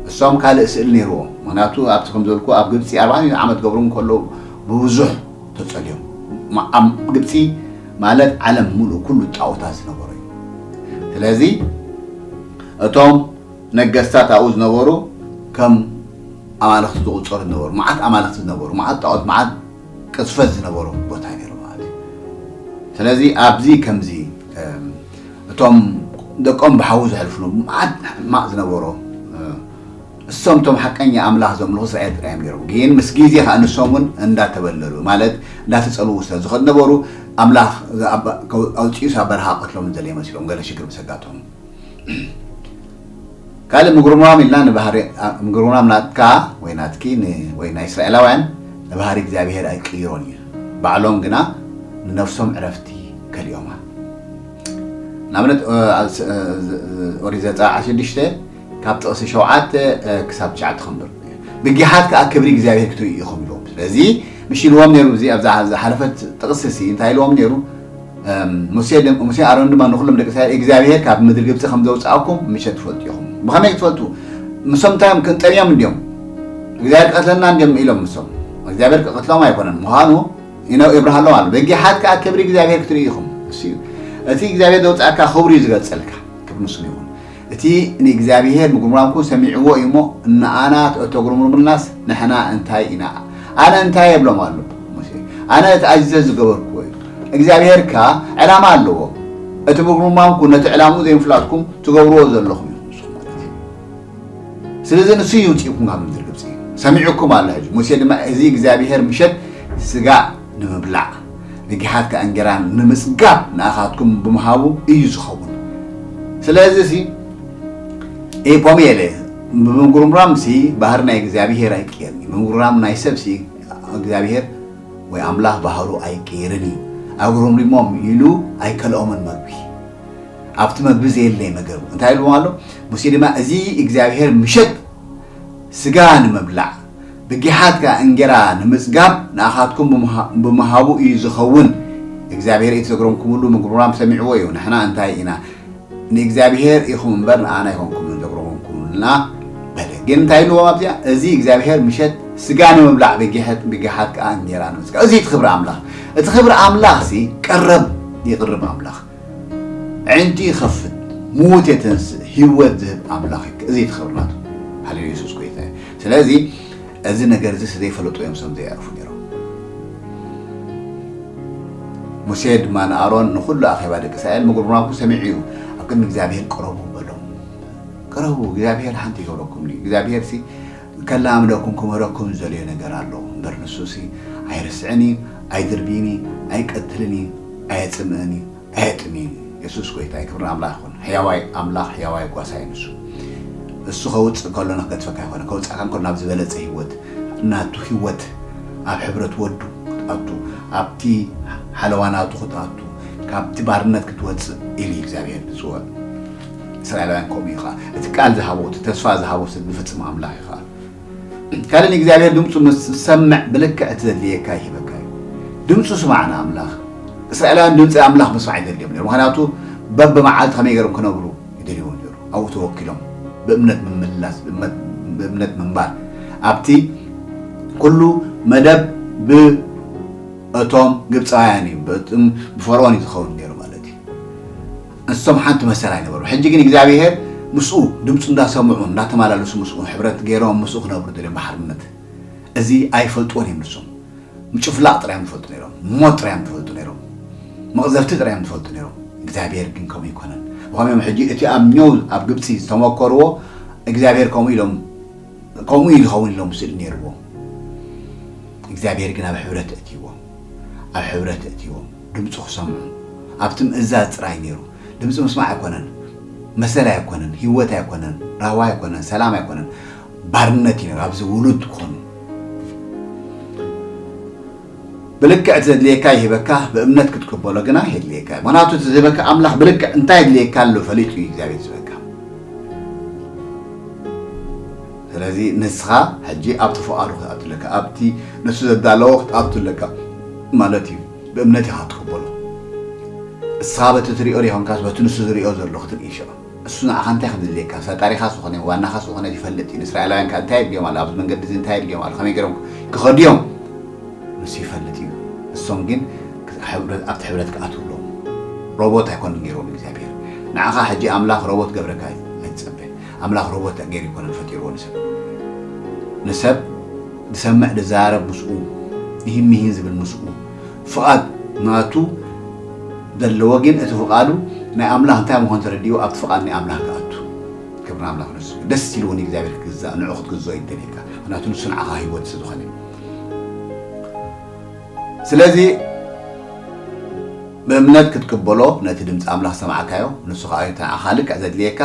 እሶም ካልእ ስእሊ ነይርዎም። ምክንያቱ ኣብቲ ከም ዘልኩ ኣብ ግብፂ ኣርባዕተ ሚእቲ ዓመት ገብሩ እንከለዉ ብብዙሕ ተፀልዮም። ማ- ኣብ ግብፂ ማለት ዓለም ሙሉእ ኩሉ ጣዖታት ዝነበሮ እዩ። ስለዚ እቶም ነገስታት ኣብኡ ዝነበሩ ከም ኣማልኽቲ ዝቑፀሩ ዝነበሩ፣ መዓት ኣማልኽቲ ዝነበሩ፣ መዓት ጣዖት፣ መዓት ቅዝፈት ዝነበሩ ቦታ ነይሩ ማለት እዩ። ስለዚ ኣብዚ ከምዚ እም፣ እቶም ደቆም ብሓዊ ዘሕልፍሉ መዓት ሕማቕ ዝነበሮ እ፣ እሶም እቶም ሓቀኛ ኣምላኽ ዘምልኹ እስራኤል ጥራይ እዮም ነይሮም። ግን ምስ ግዜ ከዓ ንሶም እውን እንዳተበለሉ ማለት እንዳተፀልዉ ስለ ዝኸዱ ነበሩ ኣምላኽ ኣውፅኡ ኣብ በረኻ ቀትሎም ዘለ መሲሎም ገለ ሽግር ምስ ኣጋጠሙ ካልእ ምጉርምራም ኢልና ንባህሪ ምጉርምራም ናትካ ወይ ናትኪ ን- ወይ ናይ እስራኤላውያን ንባህሪ እግዚኣብሔር ኣይቅይሮን እዩ። ባዕሎም ግና ንነፍሶም ዕረፍቲ ከሊኦማ። ንኣብነት ኦሪት ዘፀ ዓሰርተ ሽዱሽተ ካብ ጥቕሲ ሸውዓተ ክሳብ ትሽዓተ ክንብር ብጊሓት ከዓ ክብሪ እግዚኣብሔር ክትርእዩ ኢኹም ኢልዎም። ስለዚ ምሽ ኢልዎም ነይሩ እዚ ኣብዛ ዝሓለፈት ጥቕሲ ሲ እንታይ ኢልዎም ነይሩ? ሙሴ ኣሮን ድማ ንኩሎም ደቂ እስራኤል እግዚኣብሔር ካብ ምድሪ ግብፂ ከም ዘውፅኣኩም ምሸት ትፈልጡ ኢኹም። ብኸመይ ክትፈልጡ? ምሶም እንታይ እዮም ክንጠምዮም እንዲዮም እግዚኣብሔር ክቐትለና እንዲዮም ኢሎም ምሶም እግዚኣብሔር ክቐትሎም ኣይኮነን ምዃኑ ይብርሃሎም ኣሎ። በጊሓት ከዓ ክብሪ እግዚኣብሔር ክትርኢ ኢኹም። እሱ እዩ እቲ እግዚኣብሔር ዘውፅኣካ ክብሩ እዩ ዝገልፀልካ። ክብሪ ንስሙ ይኹን። እቲ ንእግዚኣብሔር ምጉርምራምኩም ሰሚዕዎ እዩ እሞ፣ ንኣና ተጉርምርሙልናስ ንሕና እንታይ ኢና? ኣነ እንታይ የብሎም ኣሎ ሙሴ፣ ኣነ እቲ ኣዚዘ ዝገበርክዎ እዩ። እግዚኣብሔር ከኣ ዕላማ ኣለዎ። እቲ ምጉርምራምኩም ነቲ ዕላምኡ ዘይምፍላጥኩም ትገብርዎ ዘለኹም እዩ ንስኹም ማለት እዩ። ስለዚ ንሱ እዩ ውፅኢኩም ካብ ምድሪ ግብፂ ሰሚዑኩም ኣሎ። ሕጂ ሙሴ ድማ እዚ እግዚኣብሔር ምሸት ስጋ ንምብላዕ ንጊሓት ከኣ እንጀራ ንምጽጋብ ንኣኻትኩም ብምሃቡ እዩ ዝኸውን። ስለዚ ሲ ኢፖሜለ ብምጉርምራም ሲ ባህሪ ናይ እግዚኣብሔር ኣይቅየርን እዩ። ብምጉርምራም ናይ ሰብ ሲ እግዚኣብሔር ወይ ኣምላኽ ባህሩ ኣይቅይርን እዩ። ኣጉርምሪሞም ኢሉ ኣይከልኦምን መግቢ ኣብቲ መግቢ ዘየለይ መገቡ እንታይ ኢልዎም ኣሎ? ሙሴ ድማ እዚ እግዚኣብሔር ምሸት ስጋ ንምብላዕ ብጊሓት ከኣ እንጌራ ንምጽጋብ ንኣኻትኩም ብምሃ- ብምሃቡ እዩ ዝኸውን። እግዚኣብሔር እቲ ዘግረምኩምሉ ምጉርምራም ሰሚዕዎ እዩ። ንሕና እንታይ ኢና? ንእግዚኣብሔር ኢኹም እምበር ንኣና ኣይኮንኩምን ዘግረምኩምልና በለ። ግን እንታይ ኢልዎም ኣብዚኣ? እዚ እግዚኣብሔር ምሸት ስጋ ንምብላዕ ብጊሐት- ብጊሓት ከኣ እንጌራ ንምጽጋብ። እዚ እቲ ክብሪ ኣምላኽ። እቲ ክብሪ ኣምላኽ ሲ ቀረብ ይቕርብ ኣምላኽ። ዕንቲ ይኸፍት፣ ምዉት የተንስእ፣ ህይወት ዝህብ ኣምላኽ እዩ። እዚ ትኽብርናቱ። ሃሌሉያ፣ የሱስ ጎይታ እዩ። ስለዚ እዚ ነገር እዚ ዘይፈለጡ እዮም ሰም ዘይኣርፉ ነይሮም። ሙሴ ድማ ንኣሮን ንኹሉ ኣኼባ ደቂ እስራኤል ምጉርምራምኩም ሰሚዑ እዩ። ኣብ ቅድሚ እግዚኣብሔር ቅረቡ በሎም። ቅረቡ፣ እግዚኣብሔር ሓንቲ ይገብረኩም እዩ። እግዚኣብሔር ሲ ከላምደኩም ክምህረኩም ዝደልዮ ነገር ኣሎ እምበር ንሱ ሲ ኣይርስዕን እዩ፣ ኣይድርብይን እዩ፣ ኣይቀትልን እዩ፣ ኣየጽምእን እዩ። ኣየጥምይን እዩ። የሱስ ጎይታ እዩ። ክብሪ ኣምላኽ ይኹን። ሕያዋይ ኣምላኽ፣ ሕያዋይ ጓሳ እዩ ንሱ። እሱ ከውፅእ ከሎ ንክገድፈካ ይኮነ፣ ከውፅኣካ እንከሎ ናብ ዝበለፀ ህይወት፣ ናቱ ህይወት፣ ኣብ ሕብረት ወዱ ክትኣቱ፣ ኣብቲ ሓለዋ ናቱ ክትኣቱ፣ ካብቲ ባርነት ክትወፅእ ኢሉ እዩ እግዚኣብሔር ዝፅውዕ። እስራኤላውያን ከምኡ እዩ ከዓ። እቲ ቃል ዝሃቦ፣ እቲ ተስፋ ዝሃቦ ዝፍፅም ኣምላኽ እዩ ከዓ። ካልእ ንእግዚኣብሔር ድምፁ ምስ ትሰምዕ ብልክዕ እቲ ዘድልየካ ይህበካ እዩ። ድምፁ ስማዕ ንኣምላኽ። እስራኤላውያን ድምፂ ኣምላኽ ምስማዕ ይደልዮም ነይሩ። ምክንያቱ በብመዓልቲ ከመይ ገይሮም ክነብሩ ይደልይዎ ነይሩ። ኣብኡ ተወኪሎም ብእምነት ምምልላስ፣ ብእምነት- ብእምነት ምንባር ኣብቲ ኩሉ መደብ ብእቶም ግብፃውያን እዩ፣ ብእቶም ብፈርዖን እዩ ዝኸውን ነይሩ ማለት እዩ። ንሶም ሓንቲ መሰል ኣይነበሩ። ሕጂ ግን እግዚኣብሔር ምስኡ ድምፁ እንዳሰምዑ እንዳተመላለሱ ምስኡ ሕብረት ገይሮም ምስኡ ክነብሩ ደልዮም ብሓርነት። እዚ ኣይፈልጥዎን እዮም ንሶም። ምጭፍላቕ ጥራይ እዮም ዝፈልጡ ነይሮም፣ ሞት ጥራይ እዮም ዝፈልጡ ነይሮም፣ መቕዘፍቲ ጥራይ እዮም ዝፈልጡ ነይሮም። እግዚኣብሔር ግን ከምኡ ይኮነን። ብኸመዮም ሕጂ እቲ ኣብ ኛው ኣብ ግብፂ ዝተመከርዎ እግዚኣብሔር ከምኡ ኢሎም ከምኡ እዩ ዝኸውን ኢሎም ስእሊ ነይርዎም። እግዚኣብሔር ግን ኣብ ሕብረት እትይዎም ኣብ ሕብረት እትይዎም ድምፁ ክሰምዑ ኣብቲ ምእዛዝ ጥራይ ነይሩ። ድምፂ ምስማዕ ኣይኮነን፣ መሰል ኣይኮነን፣ ህይወት ኣይኮነን፣ ራህዋ ኣይኮነን፣ ሰላም ኣይኮነን፣ ባርነት እዩ። ኣብዚ ውሉድ ትኾኑ ብልክዕ እቲ ዘድልየካ ይህበካ፣ ብእምነት ክትቅበሎ ግና የድልየካ። ምኽንያቱ እቲ ዝህበካ ኣምላኽ ብልክዕ እንታይ የድልየካ ኣሎ ፈሊጡ እዩ እግዚኣብሔር ዝህበካ። ስለዚ ንስኻ ሕጂ ኣብቲ ፍቓዱ ክትኣቱ ኣለካ፣ ኣብቲ ንሱ ዘዳለዎ ክትኣቱ ኣለካ ማለት እዩ። ብእምነት ኢኻ ትቅበሎ። እስኻ በቲ ትሪኦ ዘይኮንካስ በቲ ንሱ ዝሪኦ ዘሎ ክትርኢ ሽዑ። እሱ ንዓኻ እንታይ ከም ዝድልየካ፣ ፈጣሪኻ ዝኾነ ዋናኻ ዝኾነ ይፈልጥ እዩ። ንእስራኤላውያን ከኣ እንታይ የድልዮም ኣሎ፣ ኣብዚ መንገዲ እዚ እንታይ የድልዮም ኣሎ፣ ከመይ ገይሮም ክኸዱ እዮም ንሱ ይፈልጥ እዩ። እሶም ግን ኣብቲ ሕብረት ክኣትውሎም ሮቦት ኣይኮኑን ገይርዎም እግዚኣብሔር። ንዓኻ ሕጂ ኣምላኽ ሮቦት ገብረካ ኣይትጸበ። ኣምላኽ ሮቦት ገይሩ ኣይኮነን ፈጢርዎ ንሰብ። ንሰብ ዝሰምዕ ዝዛረብ ምስኡ፣ ይህን ምሂን ዝብል ምስኡ፣ ፍቓድ ናቱ ዘለዎ ግን እቲ ፍቓዱ ናይ ኣምላኽ እንታይ ምዃኑ ተረዲኡ ኣብቲ ፍቓድ ናይ ኣምላኽ ክኣቱ። ክብሪ ኣምላኽ ንሱ። ደስ ኢልዎ ንእግዚኣብሔር ክግዛእ፣ ንዕኡ ክትግዝኦ ይደልየካ። ምኽንያቱ ንሱ ንዓኻ ህይወት ስለ ዝኾነ። ስለዚ ብእምነት ክትቅበሎ ነቲ ድምፂ ኣምላኽ ዝሰማዕካዮ፣ ንሱ ኸዓ እዩ ንዓኻ ልክዕ ዘድልየካ።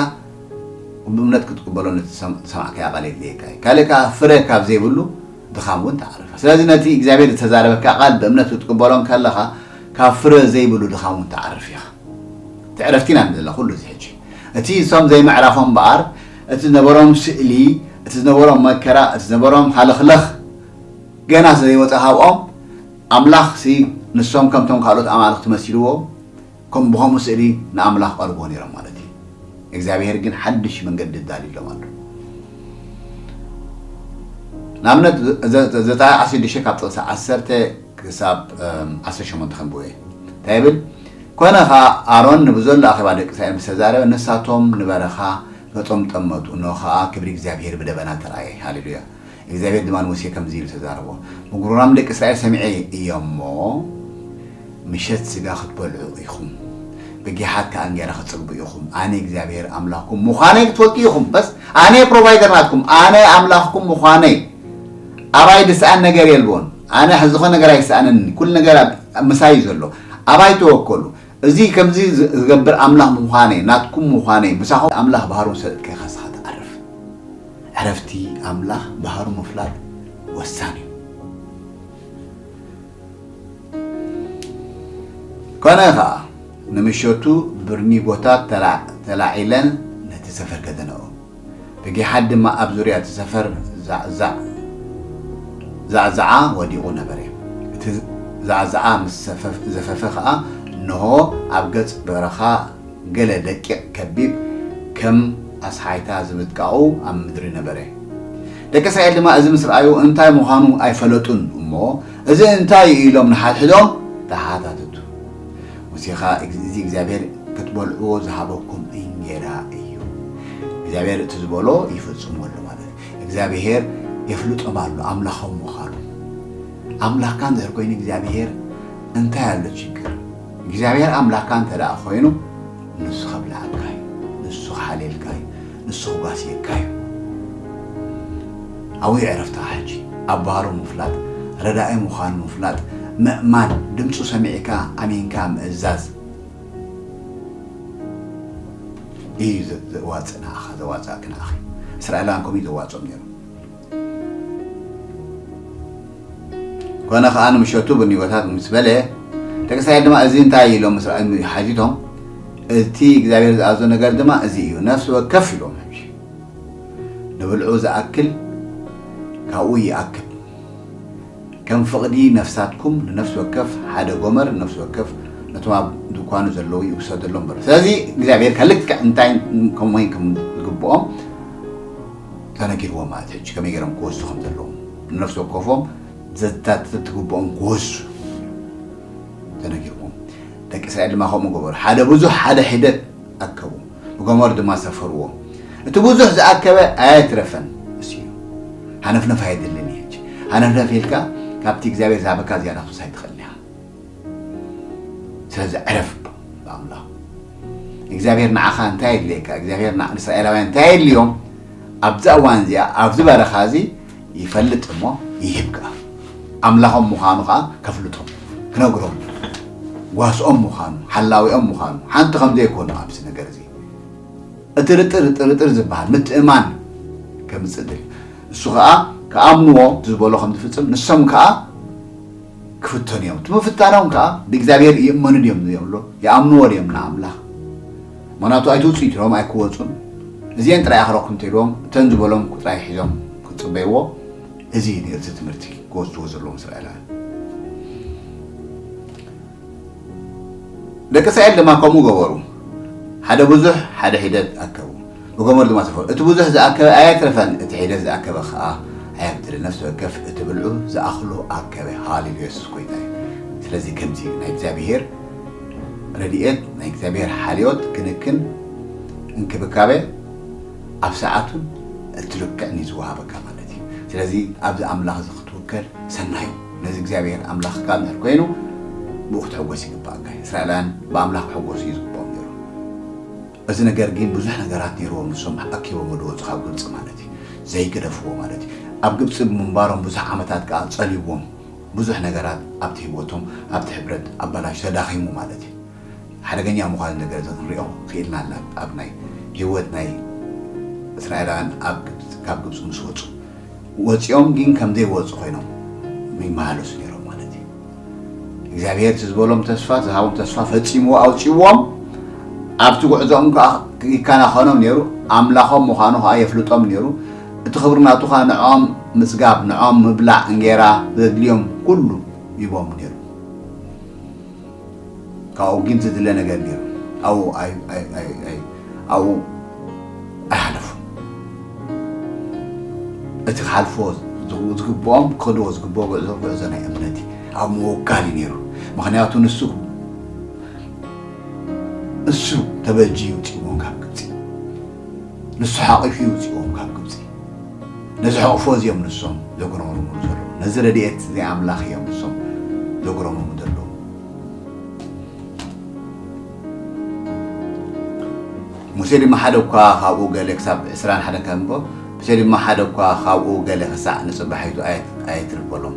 ብእምነት ክትቅበሎ ነቲ ዝሰም-፣ ዝሰማዕካዮ ቃል የድልየካ እዩ። ካልእ ከኣ ፍረ ካብ ዘይብሉ ድኻም እውን ትዓርፍ። ስለዚ ነቲ እግዚኣብሔር ዝተዛረበካ ቃል ብእምነት ክትቅበሎ እንከለኻ ካብ ፍረ ዘይብሉ ድኻም እውን ትዓርፍ ኢኻ። እቲ ዕረፍቲ ኢና ንደለ ኩሉ እዚ ሕጂ። እቲ እሶም ዘይምዕራፎም እምበኣር፣ እቲ ዝነበሮም ስእሊ፣ እቲ ዝነበሮም መከራ፣ እቲ ዝነበሮም ሃለኽለኽ ገና ስለ ዘይወፀ ካብኦም፣ ኣምላኽ ሲ ንሶም ከምቶም ካልኦት ኣማልኽቲ መሲልዎም፣ ከም ብኸምኡ ስእሊ ንኣምላኽ ቀርብዎ ነይሮም ማለት እዩ። እግዚኣብሔር ግን ሓድሽ መንገዲ ኣዳልዩሎም ኣሎ። ንኣብነት፣ ዘ-፣ ዘ-፣ ዘፀኣይ ዓሰርተ ሽዱሽተ ካብ ጥቕሲ ዓሰርተ ክሳብ፣ እም፣ ዓሰርተ ሸሞንተ ከንብቦ እየ። እንታይ ይብል? ኮነ ኸኣ ኣሮን ንብዘሎ ኣኼባ ደቂ እስራኤል ምስ ተዛረበ፣ ንሳቶም ንበረኻ ገጾም ጠመቱ፣ እንሆ ኸኣ ክብሪ እግዚኣብሔር ብደበና ተራእየ። ሃሌሉያ። እግዚኣብሔር ድማ ንሙሴ ከምዚ ኢሉ ተዛረቦ፣ ምጉርራም ደቂ እስራኤል ሰሚዐ እየ እሞ፣ ምሸት ስጋ ክትበልዑ ኢኹም፣ ብጊሓት ከኣ እንጌራ ክትጽግቡ ኢኹም። ኣነ እግዚኣብሔር ኣምላኽኩም ምዃነይ ክትፈልጡ ኢኹም። በስ ኣነ ፕሮቫይደር ናትኩም፣ ኣነ ኣምላኽኩም ምዃነይ። ኣባይ ዝሰኣን ነገር የልቦን። ኣነ ዝኾነ ነገር ኣይሰኣነኒ። ኩሉ ነገር ኣብ፣ ኣብ ምሳይ እዩ ዘሎ። ኣባይ ተወከሉ። እዚ ከምዚ ዝ-፣ ዝገብር ኣምላኽ ምዃነይ፣ ናትኩም ምዃነይ፣ ምሳኹም ኣምላኽ ባህሩ ምስ ፈለጥካ ኢኻ ንስኻ ትዓርፍ። ዕረፍቲ ኣምላኽ ባህሩ ምፍላጥ ወሳኒ እዩ። ኮነ ኸኣ፣ ንምሸቱ ብርኒጎታት ተላ-፣ ተላዒለን ነቲ ሰፈር ከደነኦ። ብጊሓት ድማ ኣብ ዙርያ እቲ ሰፈር ዛዕዛዕ-፣ ዛዕዛዓ ወዲቑ ነበረ። እቲ ዛዕዛዓ ምስ ሰፈፍ-፣ ዘፈፈ ኸኣ፣ እንሆ፣ ኣብ ገጽ በረኻ ገለ ደቂቕ ከቢብ፣ ከም ኣስሓይታ ዝምጥቃቑ ኣብ ምድሪ ነበረ። ደቂ እስራኤል ድማ እዚ ምስ ረኣዩ፣ እንታይ ምዃኑ ኣይፈለጡን እሞ፣ እዚ እንታይ እዩ? ኢሎም ንሓድሕዶም ተሓታተቱ። ሙሴ ኸኣ፣ እዚ እግዚኣብሔር ክትበልዕዎ ዝሃበኩም እንጌራ እዩ። እግዚኣብሔር እቲ ዝበሎ ይፍጽሞ ኣሎ ማለት እዩ። እግዚኣብሔር የፍልጦም ኣሎ ኣምላኾም ምዃኑ። ኣምላኽካ እንድሕር ኮይኑ እግዚኣብሔር እንታይ ኣሎ ችግር? እግዚኣብሔር ኣምላኽካ እንተ ደኣ ኮይኑ ንሱ ከብልዓካ እዩ፣ ንሱ ክሓልየልካ እዩ፣ ንሱ ክጓስየካ እዩ። ኣብኡ እዩ ዕረፍትኻ ሕጂ። ኣብ ባህሩ ምፍላጥ፣ ረዳኢ ምዃኑ ምፍላጥ፣ ምእማን፣ ድምፁ ሰሚዕካ ኣሚንካ ምእዛዝ እዩ ዘ-፣ ዘዋፅእ ንኣኻ፣ ዘዋፅኣኪ ንኣኺ። እስራኤላውያን ከምኡ እዩ ዘዋፅኦም ነይሩ። ኮነ ኸኣ ንምሸቱ ብኒጎታት ምስ በለ፣ ደቂ እስራኤል ድማ፣ እዚ እንታይ ኢሎም ምስ ረኣዩ ሓቲቶም፣ እቲ እግዚኣብሔር ዝኣዘዞ ነገር ድማ እዚ እዩ፣ ነፍሲ ወከፍ ኢሎም ሕጂ ንብልዑ ዝኣክል ካብኡ ይኣክብ። ከም ፍቕዲ ነፍሳትኩም ንነፍሲ ወከፍ ሓደ ጎመር፣ ንነፍሲ ወከፍ ነቶም ኣብ ድኳኑ ዘለዉ ይውሰደሎም በሉ። ስለዚ እግዚኣብሔር ከልክዕ እንታይ ከምኡ ከም ዝግብኦም ተነጊርዎም ማለት ሕጂ ከመይ ገይሮም ክወስዱ ከም ዘለዎም ንነፍሲ ወከፎም ዘታትት ትግብኦም ክወስዱ ተነጊርዎም። ደቂ እስራኤል ድማ ከምኡ ገበሩ። ሓደ ብዙሕ ሓደ ሒደት ኣከቡ፣ ብጎመር ድማ ሰፈርዎ። እቲ ብዙሕ ዝኣከበ ኣየትረፈን። እሱ እዩ። ሃነፍነፍ ኣየድልን እዩ ሕጂ። ሃነፍነፍ ኢልካ ካብቲ እግዚኣብሔር ዝሃበካ ዝያዳ ክትወስድ ኣይትኽእልን ኢኻ። ስለዚ ዕረፍ ብኣምላኽ። እግዚኣብሔር ንዓኻ እንታይ የድልየካ? እግዚኣብሔር ንዓ-፣ ንእስራኤላውያን እንታይ የድልዮም? ኣብዛ እዋን እዚኣ፣ ኣብዚ በረኻ እዚ ይፈልጥ እሞ ይህብ ከኣ። ኣምላኾም ምዃኑ ከኣ ከፍልጦም፣ ክነግሮም። ጓስኦም ምዃኑ፣ ሓላዊኦም ምዃኑ፣ ሓንቲ ከም ዘይኮኑ ኣብዚ ነገር እዚ። እቲ ርጥር ጥርጥር ዝበሃል ምትእማን ከምጽእ ድል። እሱ ኸኣ ክኣምንዎ እቲ ዝበሎ ከም ዝፍጽም፣ ንሶም ከኣ ክፍተኑ እዮም። እቲ ምፍታኖም ከኣ ብእግዚኣብሔር ይእመኑ ድዮም ዝብሎ፣ ይኣምንዎ ድዮም ንኣምላኽ? ምኽንያቱ ኣይትውጽኡ ኢሎም ኣይክወጹን። እዚአን ጥራይ ኣኽረኩም እንተኢልዎም፣ እተን ዝበሎም ጥራይ ሒዞም ክጽበይዎ። እዚ እዩ ነቲ ትምህርቲ ክወስድዎ ዘለዎም እስራኤላውያን። ደቂ እስራኤል ድማ ከምኡ ገበሩ። ሓደ ብዙሕ፣ ሓደ ሒደት ኣከቡ። ብገመድ ድማ ሰፈሩ። እቲ ብዙሕ ዝኣከበ ኣየትረፈን፣ እቲ ሒደት ዝኣከበ ኸኣ ኣየብድልን። ነፍሲ ወከፍ እቲ ብልዑ ዝኣኽሎ ኣከበ። ሃሌሉያ፣ የሱስ ጐይታ እዩ። ስለዚ ከምዚ እዩ ናይ እግዚኣብሔር ረድኤት፣ ናይ እግዚኣብሔር ሓልዮት፣ ክንክን፣ እንክብካቤ ኣብ ሰዓቱን እቲ ልክዕን እዩ ዝወሃበካ ማለት እዩ። ስለዚ ኣብዚ ኣምላኽ እዚ ክትውከል ሰናይ እዩ። ነዚ እግዚኣብሔር ኣምላኽካ እንድሕር ኮይኑ ብኡ ክትሕጎስ ይግባእካ እዩ። እስራኤላውያን ብኣምላኽ ክሕጎሱ እዩ ዝግብኦም ነይሩ። እዚ ነገር ግን ብዙሕ ነገራት ነይርዎም፣ ንሶም ኣኪቦም ወደ ወፁ ካብ ግብፂ ማለት እዩ። ዘይገደፍዎ ማለት እዩ። ኣብ ግብፂ ብምንባሮም ብዙሕ ዓመታት ከዓ ፀሊዎም ብዙሕ ነገራት ኣብቲ ህይወቶም ኣብቲ ሕብረት ኣባላሽ ተዳኺሙ ማለት እዩ። ሓደገኛ ምዃኑ ነገር እዚ ክንሪኦ ክኢልና ኣለና። ኣብ ናይ ህይወት ናይ እስራኤላውያን ኣብ ግብፂ፣ ካብ ግብፂ ምስ ወፁ ወፂኦም ግን ከም ዘይወፁ ኮይኖም ይመላለሱ ነይሮም ማለት እዩ። እግዚኣብሔር እቲ ዝበሎም ተስፋ፣ ዝሃቦም ተስፋ ፈፂምዎ ኣውፅዎም። ኣብቲ ጉዕዞኦም ከዓ ይከናኸኖም ነይሩ። ኣምላኾም ምዃኑ ከዓ የፍልጦም ነይሩ። እቲ ክብሪ ናቱ ከዓ ንዕኦም ምፅጋብ፣ ንዕኦም ምብላዕ እንጌራ ዘድልዮም ኩሉ ይቦም ነይሩ። ካብኡ ግን ዝድለ ነገር ነይሩ። ኣብኡ ኣይ-፣ ኣይ-፣ ኣይ-፣ ኣይ-፣ ኣብኡ ኣይሓለፉን። እቲ ክሓልፍዎ ዝግ-፣ ዝግብኦም፣ ክኸድዎ ዝግብኦ ጉዕዞ፣ ጉዕዞ ናይ እምነት እዩ። ኣብ ምውካል እዩ ነይሩ። ምኽንያቱ ንሱ፣ እሱ ተበጅዩ ውፅእዎም ካብ ግብፂ። ንሱ ሓቒፉ እዩ ውፅእዎም ካብ ግብፂ። ነዚ ሕቕፎ እዚኦም ንሶም ዘጉረምርሙ ዘለዉ። ነዚ ረድኤት እዚ ኣምላኽ እዮም ንሶም ዘጉረምርሙ ዘለዉ። ሙሴ ድማ ሓደ እኳ ካብኡ ገለ ክሳብ ዕስራን ሓደን ከንብቦ፣ ሙሴ ድማ ሓደ እኳ ካብኡ ገለ ክሳዕ ንጽባሒቱ ኣየት-፣ ኣየትርፍ በሎም።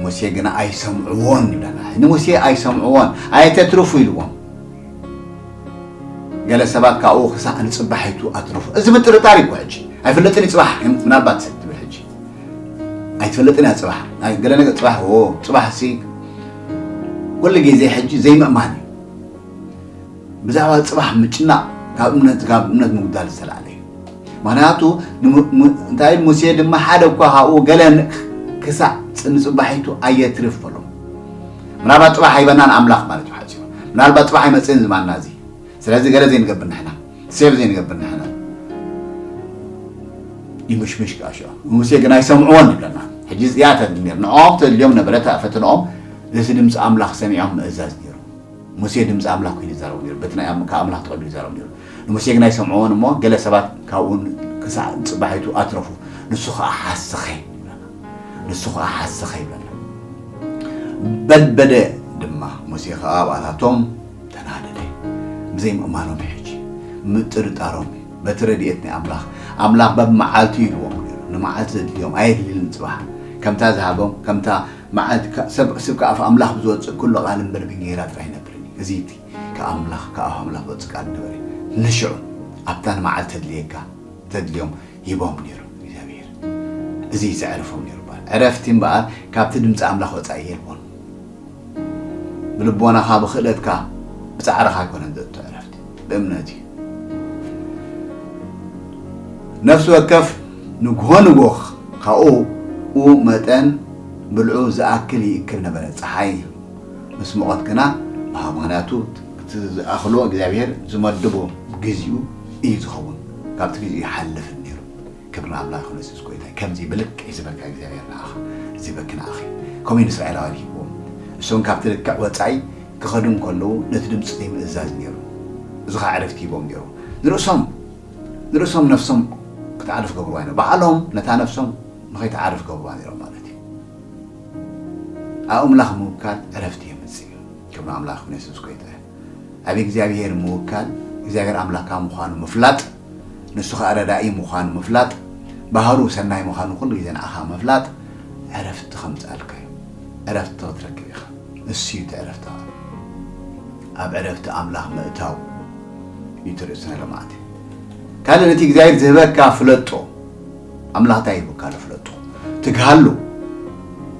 ሙሴ ግና ኣይሰምዕዎን ይብለና። ንሙሴ ኣይሰምዕዎን፣ ኣየተትርፉ ኢልዎም። ገለ ሰባት ካብኡ ክሳዕ ንጽባሒቱ ኣትርፉ። እዚ ምጥርጣር እዩ እኮ ሕጂ። ኣይፍለጥን እዩ ጽባሕ፣ ምናልባት ትብል ሕጂ። ኣይትፈልጥን እያ ጽባሕ። ናይ ገለ ነገር ጽባሕ፣ ዎ፣ ጽባሕ ሲ ኩሉ ግዜ ሕጂ ዘይምእማን እዩ። ብዛዕባ ጽባሕ ምጭናቕ ካብ እምነት፣ ካብ እምነት ምጉዳል ዝተላዕለ እዩ። ምኽንያቱ ንሙ-፣ ሙ-፣ እንታይ ሙሴ ድማ ሓደ እኳ ካብኡ ገለ ን-፣ ክሳዕ ጽ-፣ ንጽባሒቱ ኣየትርፍ በሎም። ምናልባት ጽባሕ ኣይበናን ኣምላኽ ማለት እዩ ሓጺሩ። ምናልባት ጽባሕ ኣይመጽእን ዝማንና እዚ። ስለዚ ገለ ዘይንገብር ንሕና፣ ሴቭ ዘይንገብር ንሕና። ይምሽምሽ ከኣ ሽዑ። ሙሴ ግን ኣይሰምዕዎን ይብለና። ሕጂ እዚኣ ተድሊ ነይሩ። ንዕኦም ተድልዮም ነበረ፣ እታ ፈተንኦም ነቲ ድምፂ ኣምላኽ ሰሚዖም ምእዛዝ ነይሩ። ሙሴ ድምፂ ኣምላኽ ኮይኑ ይዛረቡ ነይሩ። በቲ ናይ ኣም-፣ ካብ ኣምላኽ ተቐቢሉ ይዛረቡ ነይሩ። ንሙሴ ግን ኣይሰምዕዎን እሞ ገለ ሰባት ካብኡ ክሳዕ ጽባሒቱ ኣትረፉ። ንሱ ኸኣ ሓሰኸ ይብለና። ንሱ ኸኣ ሓሰኸ ይብለና። በድበደ ድማ ሙሴ ኸኣ ኣብኣታቶም ተናደደ። ብዘይምእማኖም እዩ ሕጂ። ምጥርጣሮም እዩ። በቲ ረድኤት ናይ ኣምላኽ፣ ኣምላኽ በብመዓልቱ ኢልዎም ነይሩ። ንመዓልቲ ዘድልዮም ኣየድልልን ጽባሕ። ከምታ ዝሃቦም፣ ከምታ መዓልቲ ከ-፣ ሰብ፣ ሰብ ከኣፍ ኣምላኽ ብዝወጽእ ኩሉ ቃል እምበር ብእንጌራ ጥራይ ይነብርን እዩ። እዚ እቲ ከኣምላኽ፣ ከኣፍ ኣምላኽ ዝወጽእ ቃል ነበረ። ንሽዑ ኣብታ ንመዓልቲ ተድልየካ፣ ተድልዮም ሂቦም ነይሩ እግዚኣብሔር። እዚ እዩ ዘዕርፎም ነይሩ በሃል። ዕረፍቲ እምበኣር ካብቲ ድምፂ ኣምላኽ ወጻኢ የልቦን። ብልቦናኻ ብኽእለትካ ብጻዕርኻ ኣይኮነን ዘእቱ ዕረፍቲ፣ ብእምነት እዩ። ነፍሲ ወከፍ ንግሆ ንግሆ ካብኡ መጠን ብልዑ ዝኣክል ይእክብ ነበረ። ጸሓይ ምስ ሞቐት ግና፣ ምኽንያቱ እቲ ዝኣኽሎ እግዚኣብሔር ዝመደቦ ግዜኡ እዩ ዝኸውን። ካብቲ ግዜኡ ይሓልፍን ነይሩ። ክብሪ ንኣምላኽ ይኹን፣ የሱስ ጎይታ እዩ። ከምዚ ብልክዕ እዩ ዝበካ እግዚኣብሔር ንኣኻ፣ እዚ በኪ ንኣኺ። ከምኡ እዩ ንእስራኤላውያን ሂብዎም። እሶም ካብቲ ልክዕ ወጻኢ ክኸዱ እንከለዉ ነቲ ድምፂ ዘይምእዛዝ ነይሩ። እዚ ኸዓ ዕረፍቲ ሂቦም ነይሩ። ንርእሶም፣ ንርእሶም ነፍሶም ክትዓርፍ ገብርዋ ነይሩ። ባዕሎም ነታ ነፍሶም ንኸይትዓርፍ ገብርዋ ነይሮም ማለት እዩ። ኣብ ኣምላኽ ምውካል ዕረፍቲ የምጽእ እዩ። ክብሪ ኣምላኽ ይኹን፣ የሱስ ጎይታ እዩ። ኣብ እግዚኣብሔር ምውካል፣ እግዚኣብሔር ኣምላኽካ ምዃኑ ምፍላጥ፣ ንሱ ኸኣ ረዳኢ ምዃኑ ምፍላጥ፣ ባህሩ ሰናይ ምዃኑ ኩሉ ግዜ ንዓኻ ምፍላጥ ዕረፍቲ ከምጽኣልካ እዩ። ዕረፍቲ ክትረክብ ኢኻ። እሱ እዩ እቲ ዕረፍትኻ። ኣብ ዕረፍቲ ኣምላኽ ምእታው እዩ እቲ ርእስና ሎማዓንቲ። ካልእ ነቲ እግዚኣብሔር ዝህበካ ፍለጦ። ኣምላኽ እንታይ ይህበካ ኣሎ ፍለጦ። ትግሃሉ።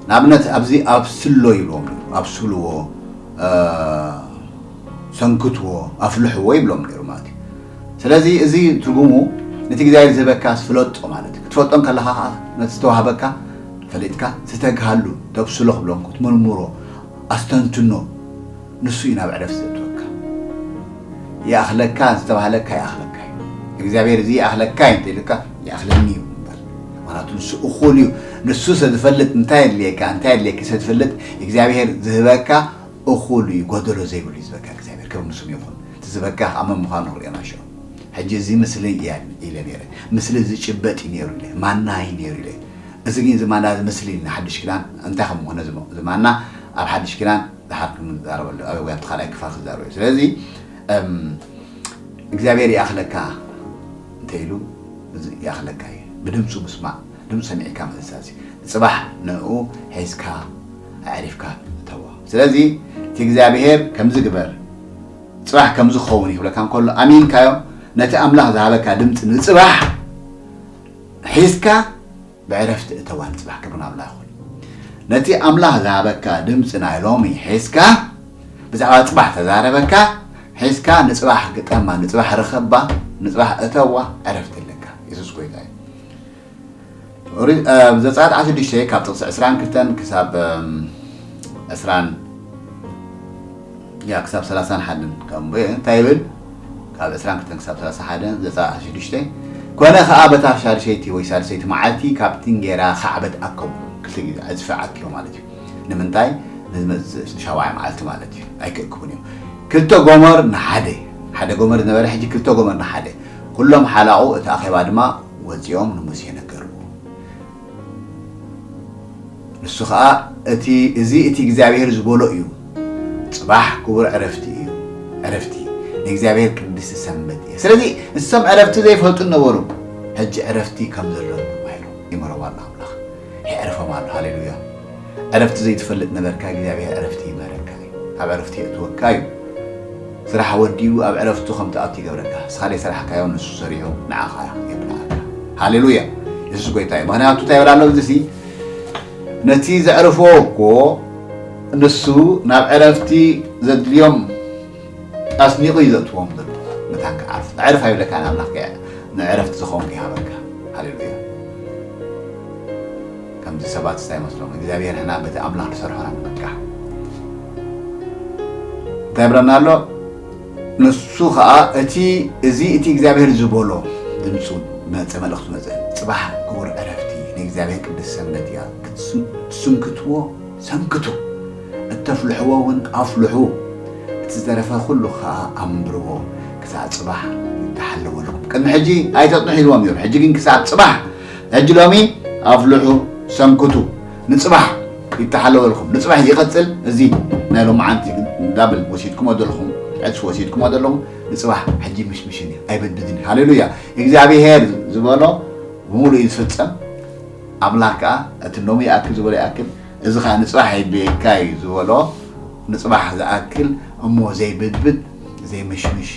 ንኣብነት ኣብዚ ኣብስሎ ይብልዎም ነይሩ። ኣብስልዎ፣ እ፣ ሰንክትዎ፣ ኣፍልሕዎ ይብሎም ነይሩ ማለት እዩ። ስለዚ እዚ ትርጉሙ ነቲ እግዚኣብሔር ዝህበካስ ፍለጦ ማለት እዩ። ክትፈልጦ እንከለኻ ኸዓ ነቲ ዝተዋህበካ ፈሊጥካ ዝተግሃሉ፣ ተብስሎ ክብሎም፣ ክትምርምሮ፣ ኣስተንትኖ፣ ንሱ እዩ ናብ ዕረፍቲ ዘእትወካ። ይኣኽለካ ዝተባህለካ ይኣኽለካ እዩ። እግዚኣብሔር እዚ ይኣኽለካ እዩ እንተኢሉካ ይኣኽለኒ እዩ እምበር። ምኽንያቱ ንሱ እኹል እዩ። ንሱ ስለ ዝፈልጥ እንታይ የድልየካ፣ እንታይ የድልየኪ ስለ ዝፈልጥ እግዚኣብሔር ዝህበካ እኹል እዩ፣ ጎደሎ ዘይብሉ እዩ ዝበካ እግዚኣብሔር። ክብሪ ንስሙ ይኹን። እቲ ዝበካ ከዓ መን ምዃኑ ክርእየና ሽዑ። ሕጂ እዚ ምስሊ እያ ኢለ ነይረ። ምስሊ ዝጭበጥ እዩ ነይሩ ኢለ። ማና እዩ ነይሩ ኢለ። እዚ ግን እዚ ማና እዚ ምስሊ እዩ ንሓድሽ ኪዳን እንታይ ከም ዝኾነ ዝመ-፣ እዚ ማና ኣብ ሓድሽ ኪዳን ድሓር ክንዛረበሉ፣ ኣብ ወያንቲ ካልኣይ ክፋል ክዛረብ እዩ። ስለዚ፣ እም፣ እግዚኣብሔር ይኣኽለካ እንተ ኢሉ፣ እዚ ይኣኽለካ እዩ። ብድምፁ ምስማዕ፣ ድምፁ ሰሚዕካ ምእዛዝ እዩ። ንፅባሕ ንዕኡ ሒዝካ ኣዕሪፍካ እተዎ። ስለዚ እቲ እግዚኣብሔር ከምዚ ግበር፣ ፅባሕ ከምዚ ክኸውን ይብለካ እንከሎ ኣሚንካዮ፣ ነቲ ኣምላኽ ዝሃበካ ድምፂ ንፅባሕ ሒዝካ ብዕረፍቲ እተዋ። ንፅባሕ ክብሪ ንኣምላኽ ይኹን። ነቲ ኣምላኽ ዝሃበካ ድምፂ ናይ ሎሚ ሒዝካ ብዛዕባ ፅባሕ ተዛረበካ፣ ሒዝካ ንፅባሕ ግጠማ፣ ንፅባሕ ርኸባ፣ ንፅባሕ እተዋ፣ ዕረፍቲ ኣለካ። የሱስ ጎይታ እዩ። ኦሪት፣ እ፣ ዘጸኣት ዓሰርተ ሽዱሽተ ካብ ጥቕሲ ዕስራን ክልተን ክሳብ፣ እም፣ ዕስራን፣ ያ፣ ክሳብ ሰላሳን ሓደን ከም፣ እ፣ እንታይ ይብል? ካብ ዕስራን ክልተን ክሳብ ሰላሳ ሓደን ዘጸኣት ዓሰርተ ሽዱሽተ፣ ኮነ ኸኣ በታ ሻድሸይቲ ወይ ሳልሰይቲ መዓልቲ ካብቲ እንጌራ ኻዕበት ኣከቡ። ክልተ ግዜ ዕጽፊ ዓኪቡ ማለት እዩ። ንምንታይ? ንዝመጽእ ሻውዓይ መዓልቲ ማለት እዩ። ኣይክእክቡን እዮም። ክልተ ጎመር ንሓደ፣ ሓደ ጎመር ዝነበረ ሕጂ ክልተ ጎመር ንሓደ። ኩሎም ሓላቑ እቲ ኣኼባ ድማ ወጺኦም ንሙሴ ነገርዎ። ንሱ ኸኣ፣ እቲ፣ እዚ እቲ እግዚኣብሔር ዝበሎ እዩ። ጽባሕ ክቡር ዕረፍቲ እዩ። ዕረፍቲ ንእግዚኣብሔር ቅድስቲ ሰንበት እያ። ስለዚ ንሶም ዕረፍቲ ዘይፈልጡ ነበሩ። ሕጂ ዕረፍቲ ከም ዘሎ ተባሂሉ ይምህሮም ኣሎ ኣምላኽ። የዕርፎም ኣሎ። ሃሌሉያ። ዕረፍቲ ዘይትፈልጥ ነበርካ፣ እግዚኣብሔር ዕረፍቲ ይምህረካ እዩ። ኣብ ዕረፍቲ የእትወካ እዩ። ስራሕ ወዲኡ ኣብ ዕረፍቱ ከም ትኣቱ ይገብረካ። ንስኻ ዘይሰራሕካዮ ንሱ ሰሪሑ ንዓኻ የብልዓካ። ሃሌሉያ። የሱስ ጎይታ እዩ። ምኽንያቱ እንታይ ይብል ኣሎ እዚሲ? ነቲ ዘዕርፎ እኮ ንሱ ናብ ዕረፍቲ ዘድልዮም ኣስኒቑ እዩ ዘእትዎም ዘሎ። መታን ክዓርፍ። ኣዕርፍ ኣይብለካን ኣምላኽ ከ ንዕረፍቲ ዝኸውን ከይሃበካ። ሃሌሉያ። ከምዚ ሰባት እንታይ ይመስሎም? እግዚኣብሔር ንሕና በቲ ኣምላኽ ንሰርሖ ኢና ንመካሕ። እንታይ ይብለና ኣሎ? ንሱ ኸኣ እቲ፣ እዚ እቲ እግዚኣብሔር ዝበሎ ድምፁ መጸ፣ መልእኽቱ መጸ። ጽባሕ ክቡር ዕረፍቲ፣ ንእግዚኣብሔር ቅድስቲ ሰንበት እያ። ክትስን-፣ ክትስንክትዎ ሰንክቱ፣ እተፍልሕዎ እውን ኣፍልሑ፣ እቲ ዝተረፈ ኩሉ ኸኣ ኣንብርዎ፣ ክሳዕ ጽባሕ ይተሓለወልኩም። ቅድሚ ሕጂ ኣይተጽንሑ ኢልዎም እዮም። ሕጂ ግን ክሳብ ጽባሕ፣ ሕጂ ሎሚ ኣፍልሑ፣ ሰንክቱ፣ ንጽባሕ ይተሓለወልኩም። ንጽባሕ ይቐጽል። እዚ ናይ ሎማዓንቲ ዳብል ወሲድኩሞ ዘለኹም፣ ዕጽፊ ወሲድኩሞ ዘለኹም፣ ንጽባሕ ሕጂ ምሽምሽን እዩ፣ ኣይበድድን እዩ። ሃሌሉያ። እግዚኣብሔር ዝበሎ ብምሉእ እዩ ዝፍጸም። ኣምላኽ ከኣ እቲ ሎሚ ይኣክል ዝበሎ ይኣክል፣ እዚ ኸኣ ንጽባሕ የድልየካ እዩ ዝበሎ፣ ንጽባሕ ዝኣክል እሞ ዘይብድብድ ዘይምሽምሽ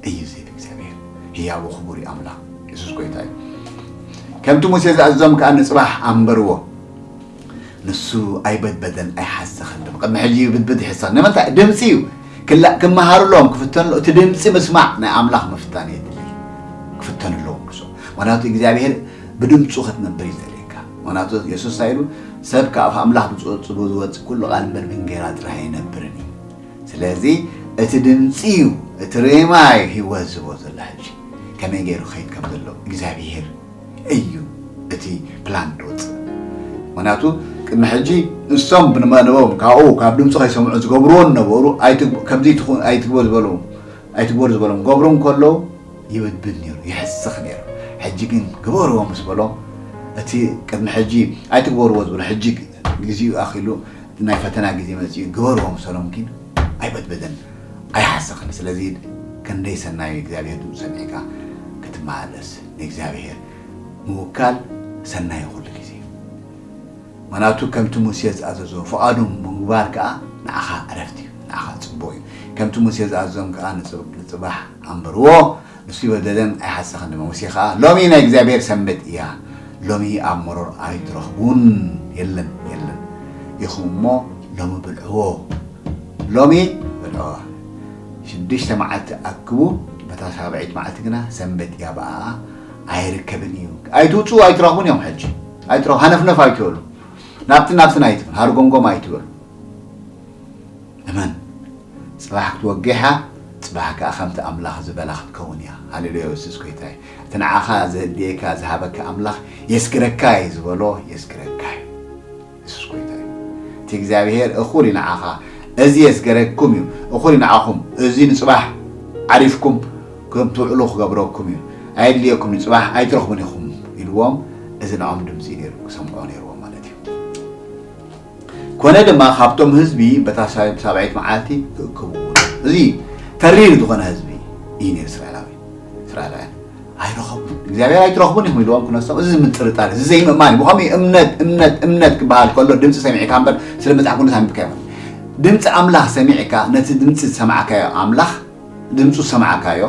እዩ ዝብል እግዚኣብሔር። ህያው ክቡር እዩ ኣምላኽ። የሱስ ጎይታ እዩ። ከምቲ ሙሴ ዝኣዘዞም ከኣ ንጽባሕ ኣንበርዎ። ንሱ ኣይበድበደን ኣይሓሰኸን። ቅድሚ ሕጂ ይብድብድ ይሕሰኽ። ንምንታይ? ድምጺ እዩ። ክላ-፣ ክመሃሩ ኣለዎም፣ ክፍተኑ ኣለዎም። እቲ ድምጺ ምስማዕ ናይ ኣምላኽ ምፍታን የድሊ። ክፍተኑ ኣለዎም ንሶም። ምኽንያቱ እግዚኣብሔር ብድምፁ ክትነብር እዩ ዘድልየካ። ምኽንያቱ የሱስ እንታይ ኢሉ? "ሰብ ካብ ኣፍ ኣምላኽ ብዝወጽእ፣ ብዝወጽእ ኩሉ ቃል እምበር ብእንጌራ ጥራይ ኣይነብርን እዩ።" ስለዚ እቲ ድምፂ እዩ፣ እቲ ሬማ እዩ ህይወት ዝህቦ ዘሎ። ሕጂ ከመይ ገይሩ ክኸይድ ከም ዘለዎ እግዚኣብሔር እዩ እቲ ፕላን ዝወፅእ። ምኽንያቱ ቅድሚ ሕጂ ንሶም ብንመደቦም ካብኡ ካብ ድምፁ ከይሰምዑ ዝገብርዎ ነበሩ። ኣይትግ-፣ ከምዚ ትኹን ኣይትግበሩ ዝበሎም፣ ኣይትግበሩ ዝበሎም ገብሩ እንከለዉ ይብድብድ ነይሩ፣ ይሕስኽ ነይሩ። ሕጂ ግን ግበርዎ ምስ በሎም፣ እቲ ቅድሚ ሕጂ ኣይትግበርዎ ዝበሎ፣ ሕጂ ግዜኡ ኣኺሉ፣ ናይ ፈተና ግዜ መጺኡ፣ ግበርዎ ምስ በሎም ግን ኣይበድበደን፣ ኣይሓሰኽን። ስለዚ ክንደይ ሰናይ እዩ እግዚኣብሔር ድምፁ ሰሚዕካ ክትመላለስ፣ ንእግዚኣብሔር ምውካል ሰናይ እዩ ኩሉ ግዜ። ምኽንያቱ ከምቲ ሙሴ ዝኣዘዞ ፍቓዱ ምግባር ከኣ ንዓኻ ዕረፍቲ እዩ። ንዓኻ ጽቡቕ እዩ። ከምቲ ሙሴ ዝኣዘዞም ከኣ ንጽብ-፣ ንጽባሕ ኣንብርዎ። ንሱ ይበደለን ኣይሓሰኸን ድማ። ሙሴ ከኣ፣ "ሎሚ ናይ እግዚኣብሔር ሰንበት እያ፣ ሎሚ ኣብ መሮር ኣይትረኽቡን፣ የለን፣ የለን፣ ኢኹም እሞ ሎሚ ብልዕዎ፣ ሎሚ ብልዕዎ። ሽዱሽተ መዓልቲ ኣክቡ፣ በታ ሳብዐይቲ መዓልቲ ግና ሰንበት እያ፣ ብኣኣ ኣይርከብን እዩ። ኣይትውጽኡ፣ ኣይትረኽቡን እዮም። ሕጂ ኣይትረኽቡ፣ ሃነፍነፍ ኣይትበሉ፣ ናብትን ናብትን ኣይትበሉ፣ ሃርጎምጎም ኣይትበሉ። እመን፣ ጽባሕ ክትወግሕ እያ፣ ጽባሕ ከኣ ከምቲ ኣምላኽ ዝበላ ክትከውን እያ። ሃሌሉያ፣ የሱስ ጐይታ እዩ። እቲ ንዓኻ ዘድልየካ ዝሃበካ ኣምላኽ የስግረካ እዩ ዝበሎ፣ የስግረካ እዩ። የሱስ ጐይታ እዩ። እቲ እግዚኣብሄር እኹል እዩ ንዓኻ፣ እዚ የስገረኩም እዩ፣ እኹል እዩ ንዓኹም፣ እዚ ንጽባሕ ዓሪፍኩም ከም ትውዕሉ ክገብረኩም እዩ። ኣየድልየኩም፣ ንጽባሕ ኣይትረኽቡን ኢኹም ኢልዎም። እዚ ንዖም ድምጺ ነይሩ፣ ክሰምዖ ነይርዎም ማለት እዩ። ኮነ ድማ ካብቶም ህዝቢ በታ ሳብ-፣ ሳብዐይቲ መዓልቲ ክእክብዎ። እዚ ተሪር ዝኾነ ህዝቢ እዩ ነይሩ እስራኤላዊ። እስራኤላውያን ኣይረኸቡን። እግዚኣብሔር ኣይትረኽቡን ኢኹም ኢልዎም ክነሶም። እዚ ምጥርጣር፣ እዚ ዘይምእማን እዩ። ብኸመይ እምነት፣ እምነት፣ እምነት ክበሃል ከሎ ድምፂ ሰሚዕካ እምበር ስለ መፅሓፍ ቅዱስ ኣንቢብካ ይኹን። ድምፂ ኣምላኽ ሰሚዕካ፣ ነቲ ድምፂ ዝሰማዕካዮ ኣምላኽ፣ ድምፁ ዝሰማዕካዮ፣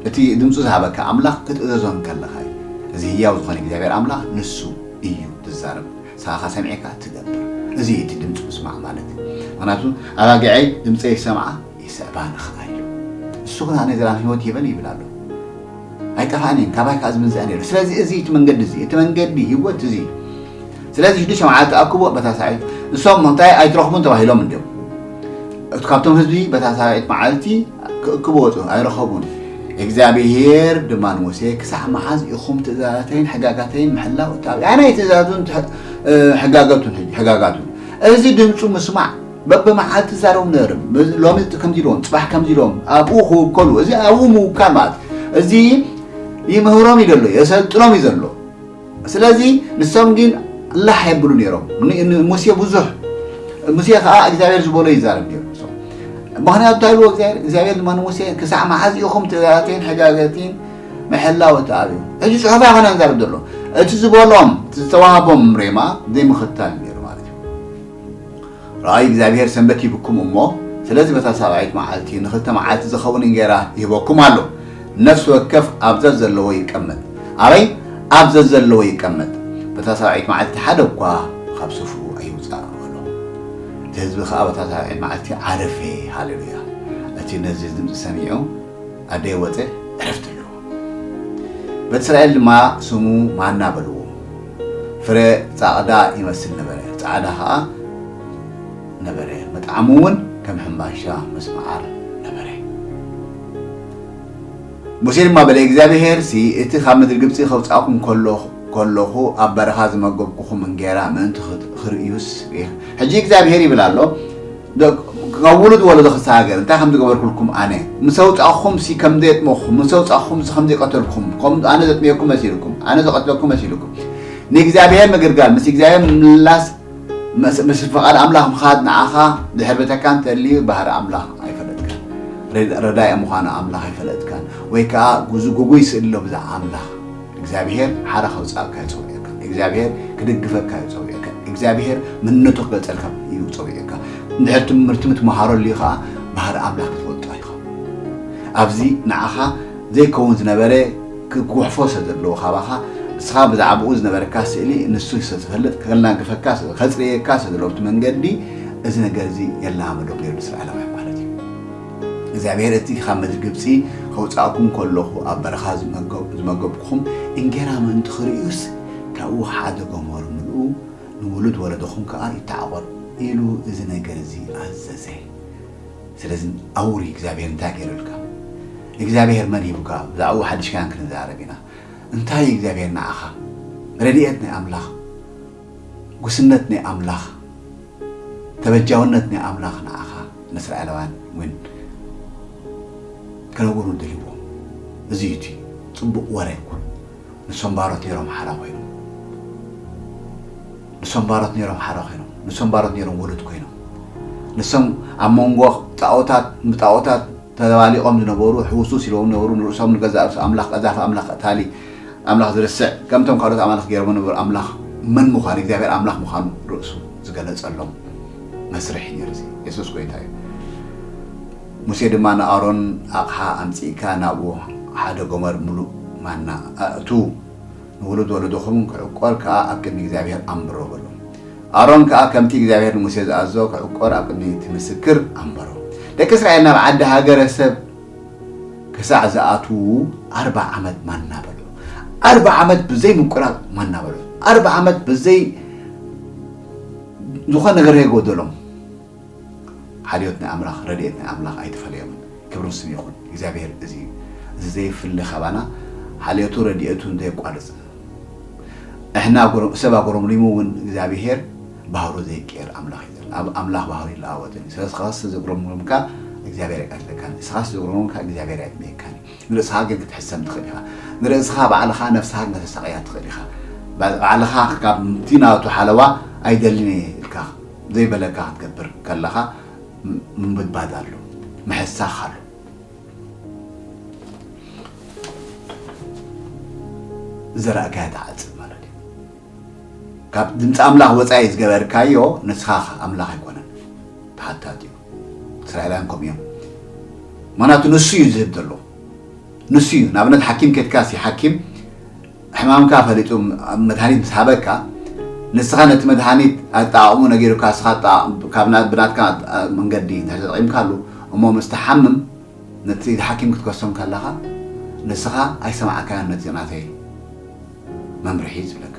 እቲ ድምፁ ዝሃበካ ኣምላኽ ክትእዘዞ እንከለኻ እዩ። እዚ ህያው ዝኾነ እግዚኣብሔር ኣምላኽ ንሱ እዩ ዝዛረብ። ንስኻ ሰሚዕካ ትገብር። እዚ እዩ እቲ ድምፂ ምስማዕ ማለት። ምኽንያቱ ኣባጊዐይ ድምፀይ ይሰምዓ ይስዕባኒ ኸዓ እዩ። ንሱ ግን ኣነ ዘላለም ህይወት ይህበኒ ይብል ኣሎ። ኣይጠፍኣን እየን፣ ካባይ ከዓ ዝምንዝዐን የለን። ስለዚ እዚ እቲ መንገዲ እዚ፣ እቲ መንገዲ ህይወት እዚ እዩ። ስለዚ ሽዱሽተ መዓልቲ ኣክቦ በታ ሳዕዒት፣ ንሶም እንታይ ኣይትረኽቡን ተባሂሎም እንዲዮም። እቲ ካብቶም ህዝቢ በታ ሳዕዒት መዓልቲ ክእክቡ ወፁ፣ ኣይረኸቡን። እግዚኣብሄር ድማ ንሙሴ፣ "ክሳዕ መዓዝ ኢኹም ትእዛዛተይን ሕጋጋተይን ምሕላው እትኣብዩ?" ኣየናይ ትእዛዙን ትሕ-፣ እ፣ ሕጋጋቱን፣ ሕጋጋቱን? እዚ ድምፁ ምስማዕ በብመዓልቲ ይዛረቡ ነይሮም። ሎሚ ከምዚ ኢልዎም፣ ጽባሕ ከምዚ ኢልዎም፣ ኣብኡ ክውከሉ። እዚ ኣብኡ ምውካል ማለት፣ እዚ ይምህሮም እዩ ዘሎ፣ የሰልጥኖም እዩ ዘሎ። ስለዚ ንሶም ግን ላሕ የብሉ ነይሮም። ን-፣ ን-፣ ሙሴ ብዙሕ፣ ሙሴ ከኣ እግዚኣብሔር ዝበሎ ይዛረብ ነይሩ። ንሶም፣ ምኽንያቱ እንታይ ኢልዎ እግዚኣብሔር? እግዚኣብሔር ድማ ንሙሴ፣ "ክሳዕ መዓዝ ኢኹም ትእዛዛተይን ሕጋጋተይን ምሕላው እትኣብዩ?" ሕጂ ጽሑፍ ኣይኮነን ዝዛረብ ዘሎ። እቲ ዝበሎም፣ እቲ ዝተዋህቦም ሬማ ዘይምኽታል ነይሩ ማለት እዩ። ረኣዩ እግዚኣብሔር ሰንበት ሂብኩም እሞ፣ ስለዚ በታ ሳብዓይት መዓልቲ ንኽልተ መዓልቲ ዝኸውን እንጌራ ይህበኩም ኣሎ። ነፍሲ ወከፍ ኣብ ዘዘለዎ ይቀመጥ። ኣበይ? ኣብ ዘዘለዎ ይቀመጥ። በታ ሳብዓይት መዓልቲ ሓደ እኳ ካብ ስፍርኡ ኣይውጻእ በሎ። እቲ ህዝቢ ኸኣ በታ ሳብዓይት መዓልቲ ዓረፈ። ሃሌሉያ! እቲ ነዚ ድምጺ ሰሚዑ ኣደይ ወጸ፣ ዕረፍቲ ኣለዎ። ቤት እስራኤል ድማ ስሙ ማና በልዎ። ፍረ ጻዕዳ ይመስል ነበረ፣ ጻዕዳ ኸኣ ነበረ፣ መጥዓሙ እውን ከም ሕምባሻ ምስ መዓር ነበረ። ሙሴ ድማ በለ፣ "እግዚኣብሄርሲ እቲ ካብ ምድሪ ግብጺ ከውጻእኩም ከሎ-፣ ከለኹ ኣብ በረኻ ዝመገብኩኹም እንጌራ ምእንቲ ክት-፣ ክርእዩስ ርኢኽ-" ሕጂ እግዚኣብሄር ይብል ኣሎ፣ ደ-፣ ካብ ውሉድ ወለዶ ክሰጋገር እንታይ ከም ዝገበርኩልኩም ኣነ፣ ምስ ኣውጻእኹምሲ ከም ዘየጥመኹም፣ ምስ ኣውጻእኹምሲ ከም ዘይቀተልኩም፣ ከም ኣነ ዘጥመየኩም መሲልኩም፣ ኣነ ዘቐትለኩም መሲልኩም፣ ንእግዚኣብሔር ምግልጋል፣ ምስ እግዚኣብሔር ምምላስ፣ ምስ፣ ምስ ፍቓድ ኣምላኽ ምኻድ ንዓኻ ድሕር ቤተካ እንተልዩ ባህሪ ኣምላኽ ኣይፈለጥካን። ረ-፣ ረዳኢ ምዃኑ ኣምላኽ ኣይፈለጥካን። ወይ ከኣ ጉዙ-፣ ጉጉይ ስእሊ ኣሎ ብዛዕባ ኣምላኽ። እግዚኣብሔር ሓራ ከውጻእካ ይጸውየካ። እግዚኣብሔር ክድግፈካ ይጸውየካ። እግዚኣብሔር መንነቱ ክገልጸልካ እዩ ዝጸውየካ። እንድሕር ትምህርቲ ምትመሃረሉ እዩ ከኣ ባህሪ ኣምላኽ ክትፈልጦ ኢኻ። ኣብዚ ንዓኻ ዘይከውን ዝነበረ ክጉሕፎ ስለ ዘለዎ ካባኻ፣ ንስኻ ብዛዕባኡ ዝነበረካ ስእሊ ንሱ ስለ ዝፈልጥ፣ ከናግፈካ ስለ፣ ከጽርየካ ስለ ዘለዎ ኣብቲ መንገዲ፣ እዚ ነገር እዚ የለማመዶም ነይሩ ንእስራኤላውያን ማለት እዩ። እግዚኣብሔር እቲ ካብ ምድሪ ግብጺ ከውጻእኩም ከለኹ ኣብ በረኻ ዝመገብ-፣ ዝመገብኩኹም እንጌራ ምእንቲ ክርእዩስ፣ ካብኡ ሓደ ጎመር ምልኡ፣ ንውሉድ ወለዶኹም ከኣ ይተዓቖር ኢሉ እዚ ነገር እዚ ኣዘዘ። ስለዚ ኣውሪ እግዚኣብሔር እንታይ ገይሩልካ? እግዚኣብሔር መን ሂቡካ? ብዛዕባኡ ሓድሽ ኪዳን ክንዛረብ ኢና። እንታይ እዩ እግዚኣብሔር ንዓኻ? ረድኤት ናይ ኣምላኽ፣ ጉስነት ናይ ኣምላኽ፣ ተበጃውነት ናይ ኣምላኽ ንዓኻ ንእስራኤላውያን እውን ክነግሩ ደልዎም። እዚ እዩ እቲ ጽቡቕ ወረ። ንሶም ባሮት ነይሮም ሓራ ኮይኖም። ንሶም ባሮት ነይሮም ሓራ ኮይኖም። ንሶም ባሮት ነይሮም ውሉድ ኮይኖም። ንሶም ኣብ መንጎ ጣኦታት፣ ብጣኦታት ተደባሊቖም ዝነበሩ፣ ሕውሱስ ኢሎም ዝነበሩ፣ ንርእሶም ንገዛእ ርእሱ ኣምላኽ ቀዛፊ፣ ኣምላኽ ቀታሊ፣ ኣምላኽ ዝርስዕ፣ ከምቶም ካልኦት ኣማልኽ ገይሮም ዝነበሩ ኣምላኽ መን ምዃኑ፣ እግዚኣብሔር ኣምላኽ ምዃኑ ርእሱ ዝገለጸሎም መስርሕ እዩ ነይሩ። እዚ የሱስ ጎይታ እዩ። ሙሴ ድማ ንኣሮን፣ ኣቕሓ ኣምጺእካ ናብኡ ሓደ ጎመር ምሉእ ማና ኣእቱ፣ ንውሉድ ወለዶኹም ክዕቆር ከኣ ኣብ ቅድሚ እግዚኣብሔር ኣንብሮ በሎ። ኣሮን ከኣ ከምቲ እግዚኣብሔር ንሙሴ ዝኣዘዞ ክዕቆር ኣብ ቅድሚ እቲ ምስክር ኣንበሮ። ደቂ እስራኤል ናብ ዓዲ ሃገረ ሰብ ክሳዕ ዝኣትዉ ኣርባ ዓመት ማና በልዑ። ኣርባ ዓመት ብዘይ ምቁራጽ ማና በልዑ። ኣርባ ዓመት ብዘይ ዝኾነ ነገር የጎደሎም። ሓልዮት ናይ ኣምላኽ፣ ረድኤት ናይ ኣምላኽ ኣይተፈለዮምን። ክብሪ ንስሙ ይኹን። እግዚኣብሔር እዚ እዩ። እዚ ዘይፍለ ካባና ሓልዮቱ ረድኤቱ እንተየቋርጽ። እሕና ኣጉረ-፣ ሰብ ኣጉረምሪሙ እውን እግዚኣብሔር ባህሩ ዘይቀየር ኣምላኽ እዩ ዘሎ። ኣብ ኣምላኽ ባህሩ ይለዋወጥን እዩ። ስለዚ ንስኻስ ዘጉረምረምካ እግዚኣብሔር ኣይቀትለካን። ንስኻስ ዘጉረምረምካ እግዚኣብሔር ኣይጥምየካን እዩ። ንርእስኻ ግን ክትሕሰም ትኽእል ኢኻ። ንርእስኻ ባዕልኻ ነፍስኻ ግን ከተሳቕያ ትኽእል ኢኻ። ባ-፣ ባዕልኻ ካብቲ ናቱ ሓለዋ ኣይደልን እየ ኢልካ ዘይበለካ ክትገብር ከለኻ ም-፣ ምብድባድ ኣሎ፣ ምሕሳኽ ኣሎ። ዝዘራእካዮ ትዓጽድ ማለት እዩ። ካብ ድምፂ ኣምላኽ ወፃኢ ዝገበርካዮ ንስኻ ኣምላኽ ኣይኮነን፣ ተሓታቲ እዩ። እስራኤላውያን ከምኡ እዮም። ምኽንያቱ ንሱ እዩ ዝህብ ዘሎ። ንሱ እዩ። ንኣብነት ሓኪም ኬድካ ሲ ሓኪም ሕማምካ ፈሊጡ መድሃኒት ምስ ሃበካ፣ ንስኻ ነቲ መድሃኒት ኣጠቓቕሙ ነጊሩካ፣ ንስኻ ኣጠቓ-፣ ካብ ና-፣ ብናትካ መንገዲ እንድሕር ተጠቒምካሉ፣ እሞ ምስ ትሓምም ነቲ ሓኪም ክትከሶም ከለኻ፣ ንስኻ ኣይሰማዕካዮን ነቲ ናተይ መምርሒ ዝብለካ።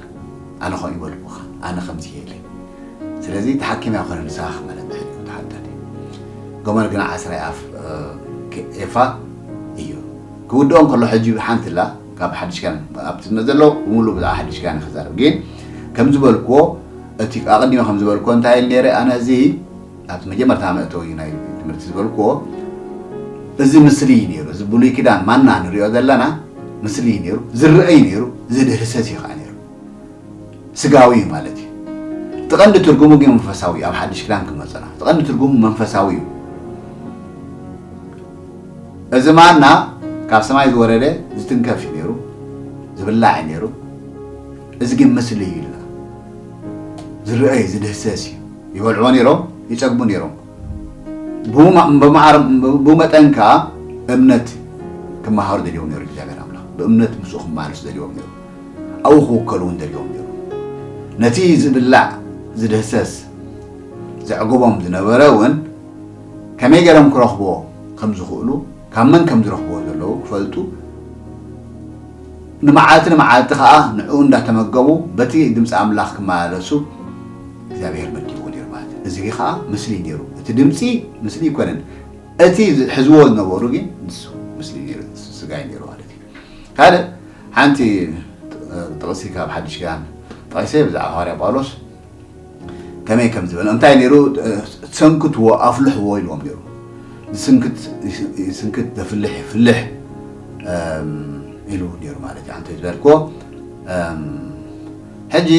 ኣነ ከምኡ ይበልኩኻ፣ ኣነ ከምዚ እየ ኢለ። ስለዚ ተሓኪም ኣይኮነ ንስኻ ማለት ድሕሪኡ ተሓታቲ። ጎመር ግና ዓስራይ ኣፍ፣ እ፣ ክ-፣ ኤፋ እዩ። ክውድኦ እንከሎ ሕጂ ሓንቲ ኣላ፣ ካብ ሓድሽ ኪዳን ኣብቲ ዘሎ ብምሉእ ብዛዕባ ሓድሽ ኪዳን ክዛረብ። ግን ከም ዝበልክዎ፣ እቲ ኣቐዲመ ከም ዝበልክዎ እንታይ ኢሉ ነይረ? ኣነ እዚ ኣብቲ መጀመርታ መእተዊ ናይ ትምህርቲ ዝበልክዎ፣ እዚ ምስሊ እዩ ነይሩ። እዚ ብሉይ ኪዳን ማና ንሪኦ ዘለና ምስሊ እዩ ነይሩ፣ ዝረአ እዩ ነይሩ፣ ዝድህሰስ እዩ ከዓ ነይሩ። ስጋዊ እዩ ማለት እዩ። እቲ ቀንዲ ትርጉሙ ግን መንፈሳዊ እዩ። ኣብ ሓድሽ ኪዳን ክመፀና፣ እቲ ቀንዲ ትርጉሙ መንፈሳዊ እዩ። እዚ ማና ካብ ሰማይ ዝወረደ ዝትንከፍ እዩ ነይሩ፣ ዝብላዕ እዩ ነይሩ። እዚ ግን ምስሊ እዩ ኢልና። ዝረአ እዩ፣ ዝድህሰስ እዩ። ይበልዕዎ ነይሮም፣ ይጸግቡ ነይሮም። ብመ-፣ ብመዓር-፣ ብመጠን ከኣ እምነት ክመሃሩ ደልዮም ነይሩ እግዚኣብሔር ኣምላኽ። ብእምነት ምስኡ ክመላለሱ ደልዮም ነይሩ። ኣብኡ ክውከሉ እውን ደልዮም ነይሩ። ነቲ ዝብላዕ፣ ዝድህሰስ፣ ዘዕግቦም ዝነበረ እውን ከመይ ገይሮም ክረኽብዎ ከም ዝኽእሉ፣ ካብ መን ከም ዝረኽብዎ ዘለዉ ክፈልጡ፣ ንመዓልቲ ንመዓልቲ ኸኣ ንዕኡ እንዳተመገቡ በቲ ድምፂ ኣምላኽ ክመላለሱ እግዚኣብሔር መዲብዎ ነይሩ ማለት እዩ። እዚ ኸኣ ምስሊ ነይሩ። እቲ ድምፂ ምስሊ ኣይኮነን። እቲ ዝሕዝዎ ዝነበሩ ግን ንሱ ምስሊ ነይሩ፣ ንሱ ስጋ እዩ ነይሩ ማለት እዩ። ካልእ ሓንቲ ጥቕሲ ካብ ሓድሽ ኪዳን ጠቒሰ ብዛዕባ ሃዋርያ ጳውሎስ ከመይ ከም ዝበለ፣ እንታይ ነይሩ? ሰንክትዎ፣ ኣፍልሕዎ ኢልዎም ነይሩ። ዝስንክት፣ ዝስንክት ዘፍልሕ ይፍልሕ፣ እም፣ ኢሉ ነይሩ ማለት እዩ። ኣንተ ዝበልክዎ፣ እም፣ ሕጂ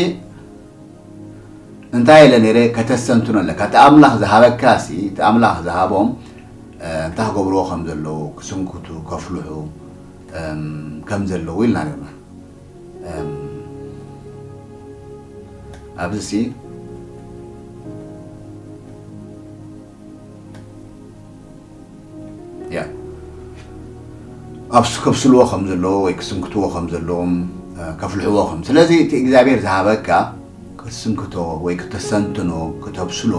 እንታይ ኢለ ነይረ? ከተስተንትኖ ኣለካ። እቲ ኣምላኽ ዝሃበካ ሲ፣ እቲ ኣምላኽ ዝሃቦም፣ እ፣ እንታይ ክገብርዎ ከም ዘለዉ፣ ክስንክቱ፣ ከፍልሑ፣ እም፣ ከም ዘለዉ ኢልና ነርና። እም፣ ኣብዚ ሲ፣ ያ፣ ኣብስ-፣ ከብስልዎ ከም ዘለዉ ወይ ክስንክትዎ ከም ዘለዎም፣ እ፣ ከፍልሕዎ ከም፣ ስለዚ እቲ እግዚኣብሔር ዝሃበካ ክትስንክቶ ወይ ክተስተንትኖ፣ ክተብስሎ፣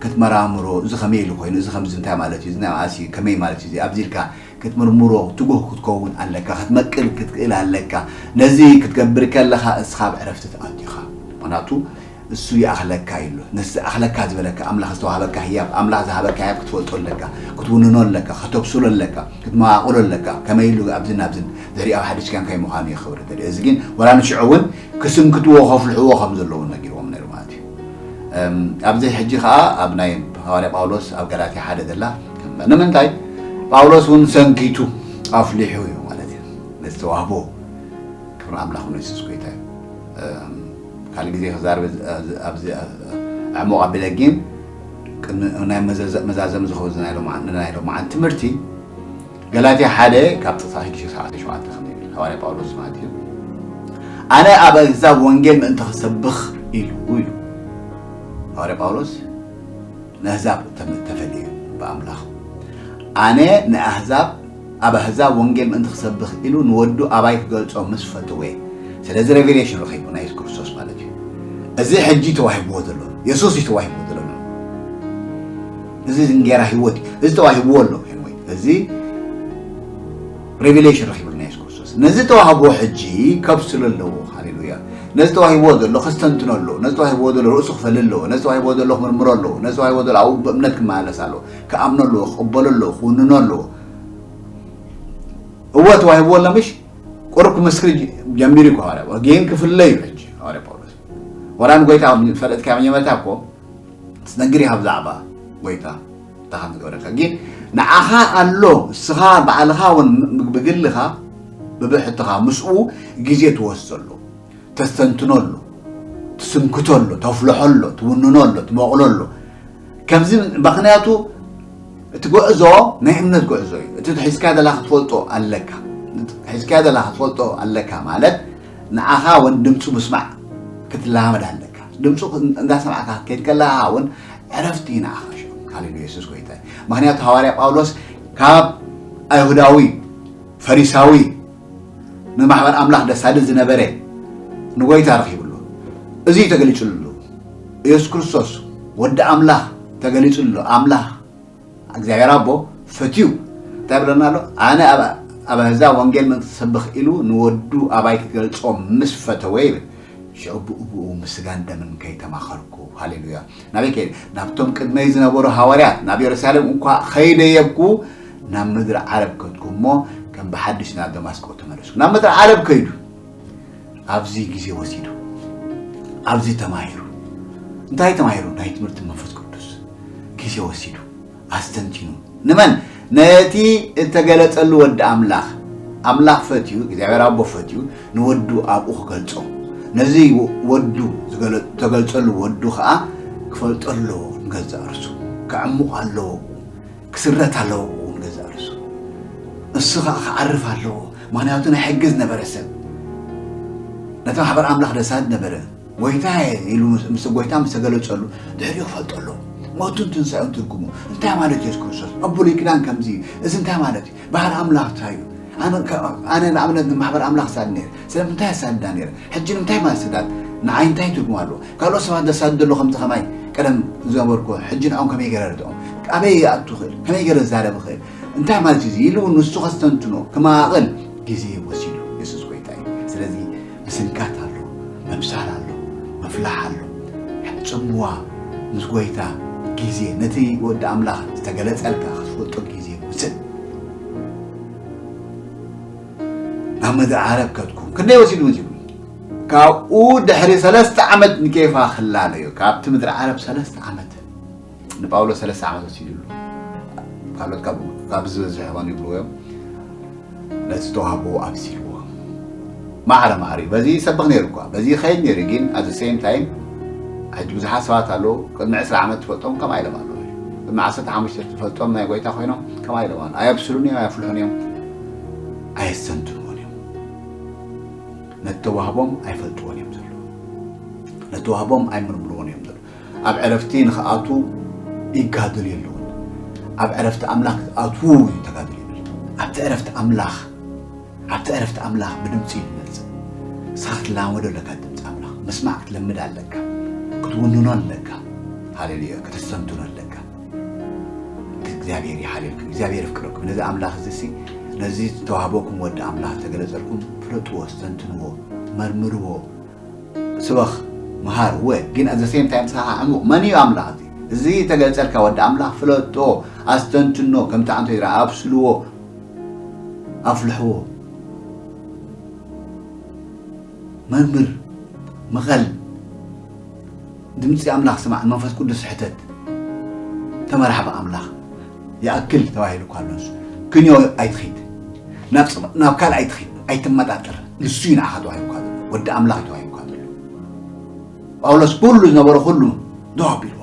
ክትመራምሮ፣ እዚ ከመይ ኢሉ ኮይኑ፣ እዚ ከምዚ እንታይ ማለት እዩ፣ እዚ ናይ መዓስ እዩ፣ ከመይ ማለት እዩ፣ እዚ ኣብዚ ኢልካ ክትምርምሮ ትጉህ ክትከውን ኣለካ፣ ክትመቅል ክትክእል ኣለካ። ነዚ ክትገብር ከለኻ እስኻ ኣብ ዕረፍቲ ትኣቱ ኢኻ። ምኽንያቱ እሱ ይኣኽለካ ኢሉ። ነዚ ዝኣኽለካ ዝበለካ ኣምላኽ ዝተዋህበካ ህያብ፣ ኣምላኽ ዝሃበካ ህያብ ክትፈልጦ ኣለካ፣ ክትውንኖ ኣለካ፣ ከተብስሎ ኣለካ፣ ክትመቓቕሎ ኣለካ። ከመይ ኢሉ ኣብዝን ኣብዝን ድሕሪኡ ኣብ ሓድሽ ኪዳን ከይ ምዃኑ እዩ ክብሪ ተደልዮ። እዚ ግን ወላ ንሽዑ እውን ክስንክትዎ፣ ከፍልሕዎ ከም ዘለዉ ነጊርዎም ነይሩ ማለት እዩ። እም፣ ኣብዚ ሕጂ ኸዓ ኣብ ናይ ሃዋርያ ጳውሎስ ኣብ ገላትያ ሓደ ዘላ፣ ንምንታይ ጳውሎስ እውን ሰንኪቱ ኣፍሊሑ እዩ ማለት እዩ። ነዚ ተዋህቦ ክብሪ ኣምላኽ ንየሱስ ጎይታ እዩ። እም፣ ካልእ ግዜ ክዛረብ ኣብዚ፣ ኣብዚ ኣዕሙቕ ኣቢለ ግን ቅድሚ ናይ መዘዘ-፣ መዛዘሚ ዝኸውን ናይ ሎማ-፣ ናይ ሎማዓንቲ ትምህርቲ ገላትያ ሓደ ካብ ጥቕሲ ሽዱሽተ ክሳዕ ዓሰርተ ሸውዓተ ከምዚ ይብል፣ ሃዋርያ ጳውሎስ ማለት እዩ። "ኣነ ኣብ ኣህዛብ ወንጌል ምእንቲ ክሰብኽ ኢሉ" ኢሉ። ሃዋርያ ጳውሎስ ንኣህዛብ ተመ-፣ ተፈልዩ ብኣምላኽ። ኣነ ንኣህዛብ ኣብ ኣህዛብ ወንጌል ምእንቲ ክሰብኽ ኢሉ ንወዱ ኣባይ ክገልጾ ምስ ፈተወ። ስለዚ ሬቨሌሽን ረኺቡ ናይ የሱስ ክርስቶስ ማለት እዩ። እዚ ሕጂ ተዋሂብዎ ዘሎ የሱስ እዩ ተዋሂብዎ ዘሎ። እዚ እንጌራ ህይወት እዩ። እዚ ተዋሂብዎ ኣሎ። Anyway፣ እዚ ሬቨሌሽን ረኺቡ ናይ የሱስ ክርስቶስ ነዚ ተዋህቦ ሕጂ ከብስሎ ኣለዎ። ሃሌሉያ። ነዚ ተዋሂብዎ ዘሎ ከስተንትኖ ኣለዎ። ነዚ ተዋሂብዎ ዘሎ ርእሱ ክፈሊ ኣለዎ። ነዚ ተዋሂብዎ ዘሎ ክምርምሮ ኣለዎ። ነዚ ተዋሂብዎ ዘሎ ኣብኡ ብእምነት ክመላለስ ኣለዎ። ክኣምኖ ኣለዎ፣ ክቕበሎ ኣለዎ፣ ክውንኖ ኣለዎ። እወ ተዋሂብዎ ኣሎ ምሽ? ቁሩብ ክምስክር ጀ-፣ ጀሚሩ እዩ ሃዋርያ ጳውሎስ። ግን ክፍለ እዩ ሕጂ ሃዋርያ ጳውሎስ። ወላ ንጎይታ ፈለጥካዮ መጀመርታ እኮ ትነግር ኢኻ ብዛዕባ ጎይታ እንታይ ከም ዝገበረካ። ግን ንዓኻ ኣሎ፣ እስኻ ባዕልኻ እውን ብግልኻ ብብሕትኻ ምስኡ ግዜ ትወስደሉ፣ ተስተንትነሉ፣ ትስንክተሉ፣ ተፍልሐሉ፣ ትውንነሉ፣ ትመቕለሉ። ከምዚ ምኽንያቱ እቲ ጉዕዞ ናይ እምነት ጉዕዞ እዩ። እቲ ሒዝካዮ ዘለኻ ክትፈልጦ ኣለካ። ሒዝካዮ ዘለኻ ክትፈልጦ ኣለካ ማለት ንዓኻ እውን ድምፁ ምስማዕ ክትለማመድ ኣለካ። ድምፁ እንዳሰማዕካ ክትከይድ ከለኻ እውን ዕረፍቲ እዩ ንዓኻ ሽዑ። ሃሌሉያ፣ የሱስ ጎይታ እዩ። ምኽንያቱ ሃዋርያ ጳውሎስ ካብ ኣይሁዳዊ ፈሪሳዊ ንማሕበር ኣምላኽ ደሳድድ ዝነበረ ንጎይታ ረኺብሉ። እዚ እዩ ተገሊጹሉ። የሱስ ክርስቶስ ወዲ ኣምላኽ ተገሊጹሉ። ኣምላኽ እግዚኣብሔር ኣቦ ፈትዩ እንታይ ይብለና ኣሎ? ኣነ ኣብ፣ ኣብ ኣህዛብ ወንጌል ምእንቲ ክሰብኽ ኢሉ ንወዱ ኣባይ ክገልጾ ምስ ፈተወ ይብል። ሽዑ ብኡ ብኡ ምስ ስጋን ደምን ከይተማኸርኩ። ሃሌሉያ። ናበይ ከይደ? ናብቶም ቅድመይ ዝነበሩ ሃዋርያት፣ ናብ የሩሳሌም እንኳ ከይደየብኩ፣ ናብ ምድሪ ዓረብ ከድኩ እሞ፣ ከም ብሓድሽ ናብ ደማስቆ ተመለስኩ። ናብ ምድሪ ዓረብ ከይዱ፣ ኣብዚ ግዜ ወሲዱ፣ ኣብዚ ተማሂሩ። እንታይ ተማሂሩ? ናይ ትምህርቲ መንፈስ ቅዱስ ግዜ ወሲዱ፣ ኣስተንቲኑ። ንመን? ነቲ እተገለጸሉ ወዲ ኣምላኽ። ኣምላኽ ፈትዩ፣ እግዚኣብሔር ኣቦ ፈትዩ፣ ንወዱ ኣብኡ ክገልጾ። ነዚ ወ-፣ ወዱ ዝገለ-፣ እተገልጸሉ ወዱ ኸኣ ክፈልጦ ኣለዎ ንገዛእ ርእሱ። ከዕምቖ ኣለዎ፣ ክስረት ኣለዎ ንገዛእ ርእሱ። እሱ ኸኣ ክዓርፍ ኣለዎ። ምኽንያቱ ናይ ሕጊ ዝነበረ ሰብ፣ ነቲ ማሕበር ኣምላኽ ደሳድድ ነበረ። ጎይታየ ኢሉ ምስ፣ ምስ ጎይታ ምስ ተገለጸሉ፣ ድሕሪኡ ክፈልጦ ኣለዎ። ሞቱን ትንሳኤኡን ትርጉሙ እንታይ ማለት እዩ? የሱስ ክርስቶስ ኣብ ብሉይ ኪዳን ከምዚ እዩ። እዚ እንታይ ማለት እዩ? ባህሪ ኣምላኽ እንታይ እዩ? ኣነ ከ-፣ ኣነ ንኣብነት ንማሕበር ኣምላኽ እሳድድ ነይረ። ስለምንታይ እሳድዳ ነይረ? ሕጂ ንምንታይ ማለት ስዳድ? ንዓይ እንታይ ትርጉም ኣለዎ? ካልኦት ሰባት ዘሳድዱ ኣለዉ ከምቲ ከማይ ቀደም ዝነበርኩ፣ ሕጂ ንዕኦም ከመይ ገይረ ርድኦም? ኣበይ ይኣቱ ይኽእል? ከመይ ገይረ ዝዛረብ ይኽእል? እንታይ ማለት እዩ እዚ? ኢሉ ንሱ ከስተንትኖ፣ ክማቕል ግዜ ወሲዱ። የሱስ ጎይታ እዩ። ስለዚ ምስንካት ኣሎ፣ ምምሳል ኣሎ፣ ምፍላሕ ኣሎ። ጽምዋ ምስ ጎይታ ግዜ፣ ነቲ ወዲ ኣምላኽ ዝተገለጸልካ ክትፈልጦ ግዜ ውስን። ናብ ምድሪ ዓረብ ከድኩም። ክንደይ ወሲዱ መሲሉ? ካብኡ ድሕሪ ሰለስተ ዓመት ንኬፋ ክላለዮ፣ ካብቲ ምድሪ ዓረብ ሰለስተ ዓመት። ንጳውሎስ ሰለስተ ዓመት ወሲዱሉ። ካልኦት ካብ፣ ካብ ዝበዝሕ ይኾኑ ይብልዎ እዮም። ነቲ ዝተዋህቦ ኣብዚሕዎ። ማዕረ ማዕረ እዩ። በዚ ይሰብኽ ነይሩ እኳ፣ በዚ ይኸይድ ነይሩ፣ ግን at the same time፣ ሕጂ ብዙሓት ሰባት ኣለዉ፣ ቅድሚ ዕስራ ዓመት ትፈልጦም ከምኣ ኢሎም ኣለዉ። ቅድሚ ዓሰርተ ሓሙሽተ ትፈልጦም ናይ ጎይታ ኮይኖም ከምኣ ኢሎም ኣለዉ። ኣየብስሉን እዮም፣ ኣየፍልሑን እዮም፣ ኣየስተንትንዎን እዮም። ነቲ ተዋህቦም ኣይፈልጥዎን እዮም ዘለዉ። ነቲ ተዋህቦም ኣይምርምርዎን እዮም ዘለዉ። ኣብ ዕረፍቲ ንኽኣትዉ ይጋደሉ የለዉን። ኣብ ዕረፍቲ ኣምላኽ ክትኣትዉ እዩ ተጋደሉ ይብል። ኣብቲ ዕረፍቲ ኣምላኽ፣ ኣብቲ ዕረፍቲ ኣምላኽ ብድምፂ እዩ ዝመፅእ። ንስኻ ክትለማመዶ ኣለካ ድምፂ ኣምላኽ። ምስማዕ ክትለምድ ኣለካ። ክትውንኖ ኣለካ። ሃሌሉያ። ከተስተንትኖ ኣለካ። እግዚኣብሔር ይሓልየልኩም። እግዚኣብሔር ይፍቅረኩም። ነዚ ኣምላኽ እዚ ሲ፣ ነዚ ዝተዋህበኩም ወዲ ኣምላኽ ዝተገለጸልኩም ፍለጥዎ፣ ኣስተንትንዎ፣ መርምርዎ። ስበኽ፣ ምሃር፣ ወ፣ ግን at the same time ንስኻ ዕሙቕ መን እዩ ኣምላኽ እዚ? እዚ ተገልጸልካ ወዲ ኣምላኽ ፍለጦ፣ ኣስተንትኖ፣ ከምቲ ኣንቶ ይራ ኣብስልዎ፣ ኣፍልሕዎ። መርምር፣ ምኸል፣ ድምፂ ኣምላኽ ስማዕ፣ መንፈስ ቅዱስ ሕተት፣ ተመራሕ ብኣምላኽ። ይኣክል ተባሂሉ እኳ ኣሎ ንሱ። ክንዮ ኣይትኺድ። ናብ ፅም-፣ ናብ ካልእ ኣይትኺድ። ኣይትመጣጠር። ንሱ እዩ ንዓኻ ተባሂሉ እኳ ዘሎ። ወዲ ኣምላኽ እዩ ተባሂሉ እኳ ዘሎ። ጳውሎስ ኩሉ ዝነበሮ ኩሉ ደው ኣቢልዎ።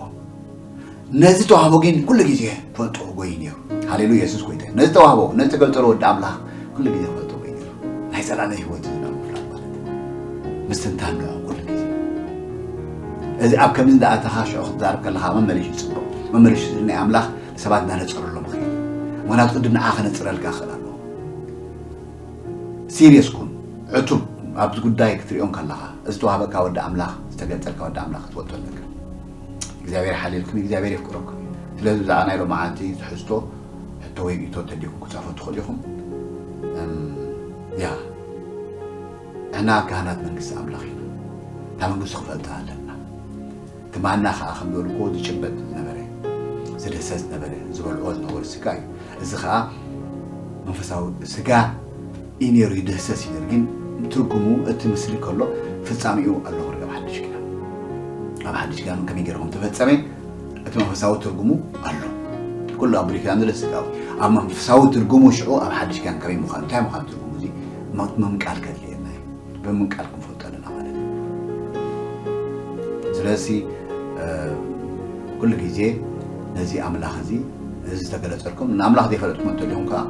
ነዚ ተዋህቦ ግን ኩሉ ግዜ ፈልጦ ጎይ ነይሩ። ሃሌሉያ፣ የሱስ ጎይታ እዩ። ነዚ ተዋህቦ፣ ነዚ ተገልጠሎ ወዲ ኣምላኽ ኩሉ ግዜ ፈልጦ ጎይ ነይሩ። ናይ ዘላለም ህይወት እዩ ዝነበሩ ፍላት ማለት እዩ። ምስትንታን ንዑ ኩሉ ግዜ። እዚ ኣብ ከምዚ እንዳኣተኻ ሽዑ ክትዛረብ ከለኻ መመሊሹ ይጽብቕ። መመሊሹ ስለ ናይ ኣምላኽ ሰባት እንዳነጸረሎም ይኸይድ። ምኽንያቱ ቅድም ንዓ ከነጽረልካ ክኽእል ኣለዎ። ሲሪየስ ኩን፣ ዕቱብ ኣብዚ ጉዳይ ክትሪኦም ከለኻ፣ ዝተዋህበካ ወዲ ኣምላኽ፣ ዝተገልጸልካ ወዲ ኣምላኽ ክትወጦ ኣለካ። እግዚኣብሔር ሓልየልኩም፣ እግዚኣብሔር የፍቅረኩም። ስለዚ ብዛዕባ ናይ ሎማዓንቲ ትሕዝቶ ሕቶ ወይ ርእቶ ተልዩኩም ክጻፎ ትኽእሉ ኢኹም። እም፣ ያ ንሕና ካህናት መንግስቲ ኣምላኽ ኢና። እታ መንግስቱ ክፈልጣ ኣለና። እቲ ማና ከዓ ከም ዝበልኩዎ ዝጭበጥ ዝነበረ፣ ዝድህሰስ ዝነበረ፣ ዝበልዖ ዝነበሩ ስጋ እዩ። እዚ ከዓ መንፈሳዊ ስጋ እዩ ነይሩ፣ ይድህሰስ እዩ ነይሩ። ግን ትርጉሙ እቲ ምስሊ ከሎ ፍጻሜኡ ኣሎ ክርኢ ኣብ ሓድሽ ኪዳን። ኣብ ሓድሽ ኪዳን ከመይ ገይሩ ከም ተፈጸመ እቲ መንፈሳዊ ትርጉሙ ኣሎ። ኩሉ ኣብ ብሉይ ኪዳን ዘሎ ስጋዊ፣ ኣብ መንፈሳዊ ትርጉሙ ሽዑ ኣብ ሓድሽ ኪዳን ከመይ ምዃኑ፣ እንታይ ምዃኑ ትርጉሙ እዚ ም-፣ ምምቃል ከድልየና እዩ። ብምምቃል ክንፈልጦ ኣለና ማለት እዩ። ስለዚ እ፣ ኩሉ ግዜ ነዚ ኣምላኽ እዚ፣ እዚ ዝተገለጸልኩም ንኣምላኽ ዘይፈለጥኩም እንተሊኹም ከኣ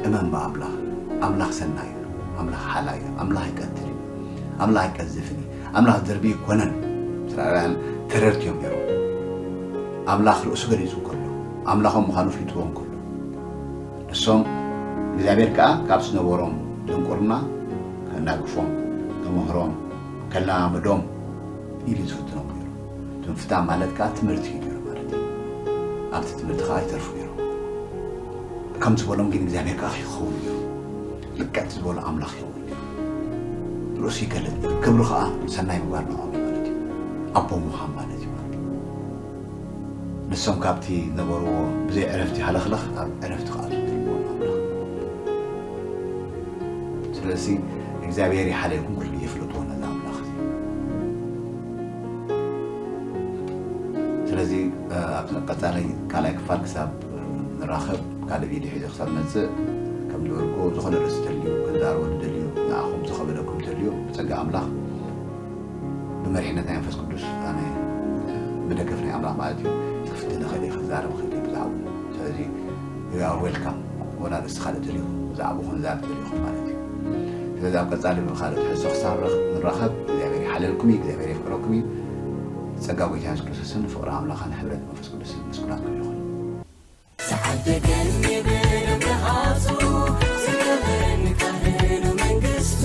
እመን ብኣምላኽ። ኣምላኽ ሰናይ እዩ። ኣምላኽ ሓላይ እዩ። ኣምላኽ ይቀትል እዩ። ኣምላኽ ኣይቀዝፍን እዩ። ኣምላኽ ድርቢ ይኮነን። እስራኤላውያን ተረድትዮም ነይሮም። ኣምላኽ ርእሱ ገሊጹ እንከሎ፣ ኣምላኾም ምዃኑ ፍሊጥዎ እንከሎ፣ ንሶም እግዚኣብሔር ከኣ ካብ ዝነበሮም ድንቁርና ከናግፎም፣ ከምህሮም፣ ከለማምዶም ኢሉ ዝፍትኖም ነይሩ። እቲ ምፍታን ማለት ከኣ ትምህርቲ እዩ ነይሩ ማለት እዩ። ኣብቲ ትምህርቲ ከኣ ይተርፉ ነይሮም። ከም ዝበሎም ግን እግዚኣብሔር ከኣ ይኸውን ነይሩ። ልክዕ እቲ ዝበሎ ኣምላኽ ይኸውን ነይሩ። ርእሱ ይገልጽ ነይሩ። ክብሪ ከኣ ሰናይ ምግባር ንዕኦም እዩ ማለት እዩ። ኣቦ ምዃን ማለት እዩ ማለት እዩ። ንሶም ካብቲ ነበርዎ ብዘይ ዕረፍቲ ሃለኽለኽ ኣብ ዕረፍቲ ክኣትዉ ዘለዎም ኣምላኽ። ስለዚ እግዚኣብሔር ይሓልየኩም፣ ኩሉ ግዜ ፍለጥዎ ነዚ ኣምላኽ እዚ። ስለዚ፣ እ፣ ኣብ ቀጻሊ ካልኣይ ክፋል ክሳብ ንራኸብ፣ ካልእ ቪድዮ ሒዘ ክሳብ መጽእ፣ ከም ዝበልኩ፣ ዝኾነ ርእሲ ተልዩ፣ ክንዛረቦ ትደልዩ፣ ንዓኹም ዝኸበደኩም ተልዩ፣ ብጸጋ ኣምላኽ፣ ብመሪሕነት ናይ መንፈስ ቅዱስ፣ ኣነ ብደገፍ ናይ ኣምላኽ ማለት እዩ፣ ክፍቲ ንኽእል እየ፣ ክዛረብ ክእል እየ ብዛዕባኡ። ስለዚ፣ you are welcome። ወላ ርእሲ ካልእ ተልዩ፣ ብዛዕባኡ ክንዛረብ ተልዩኹም ማለት እዩ። ስለዚ ኣብ ቀጻሊ ብኻልእ ትሕዝቶ ክሳብ ንራኸብ፣ እግዚኣብሔር ይሓልየልኩም እዩ፣ እግዚኣብሔር የፍቅረኩም እዩ። ጸጋ ጎይታ የሱስ ክርስቶስን ፍቕሪ ኣምላኽን ሕብረት መንፈስ ቅዱስን ምስ ኩላትኩም ይኹን። ዝዓደገኒ ብደም ረሃጹ፣ ዝከበረኒ ካህኑ መንግስቱ፣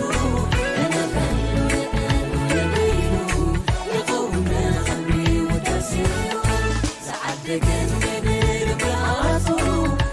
ንነብረሉ ንዕሉ ንበይኑ፣ ንኸውን ንኽብሪ ውዳሴኡ። ዝዓደገኒ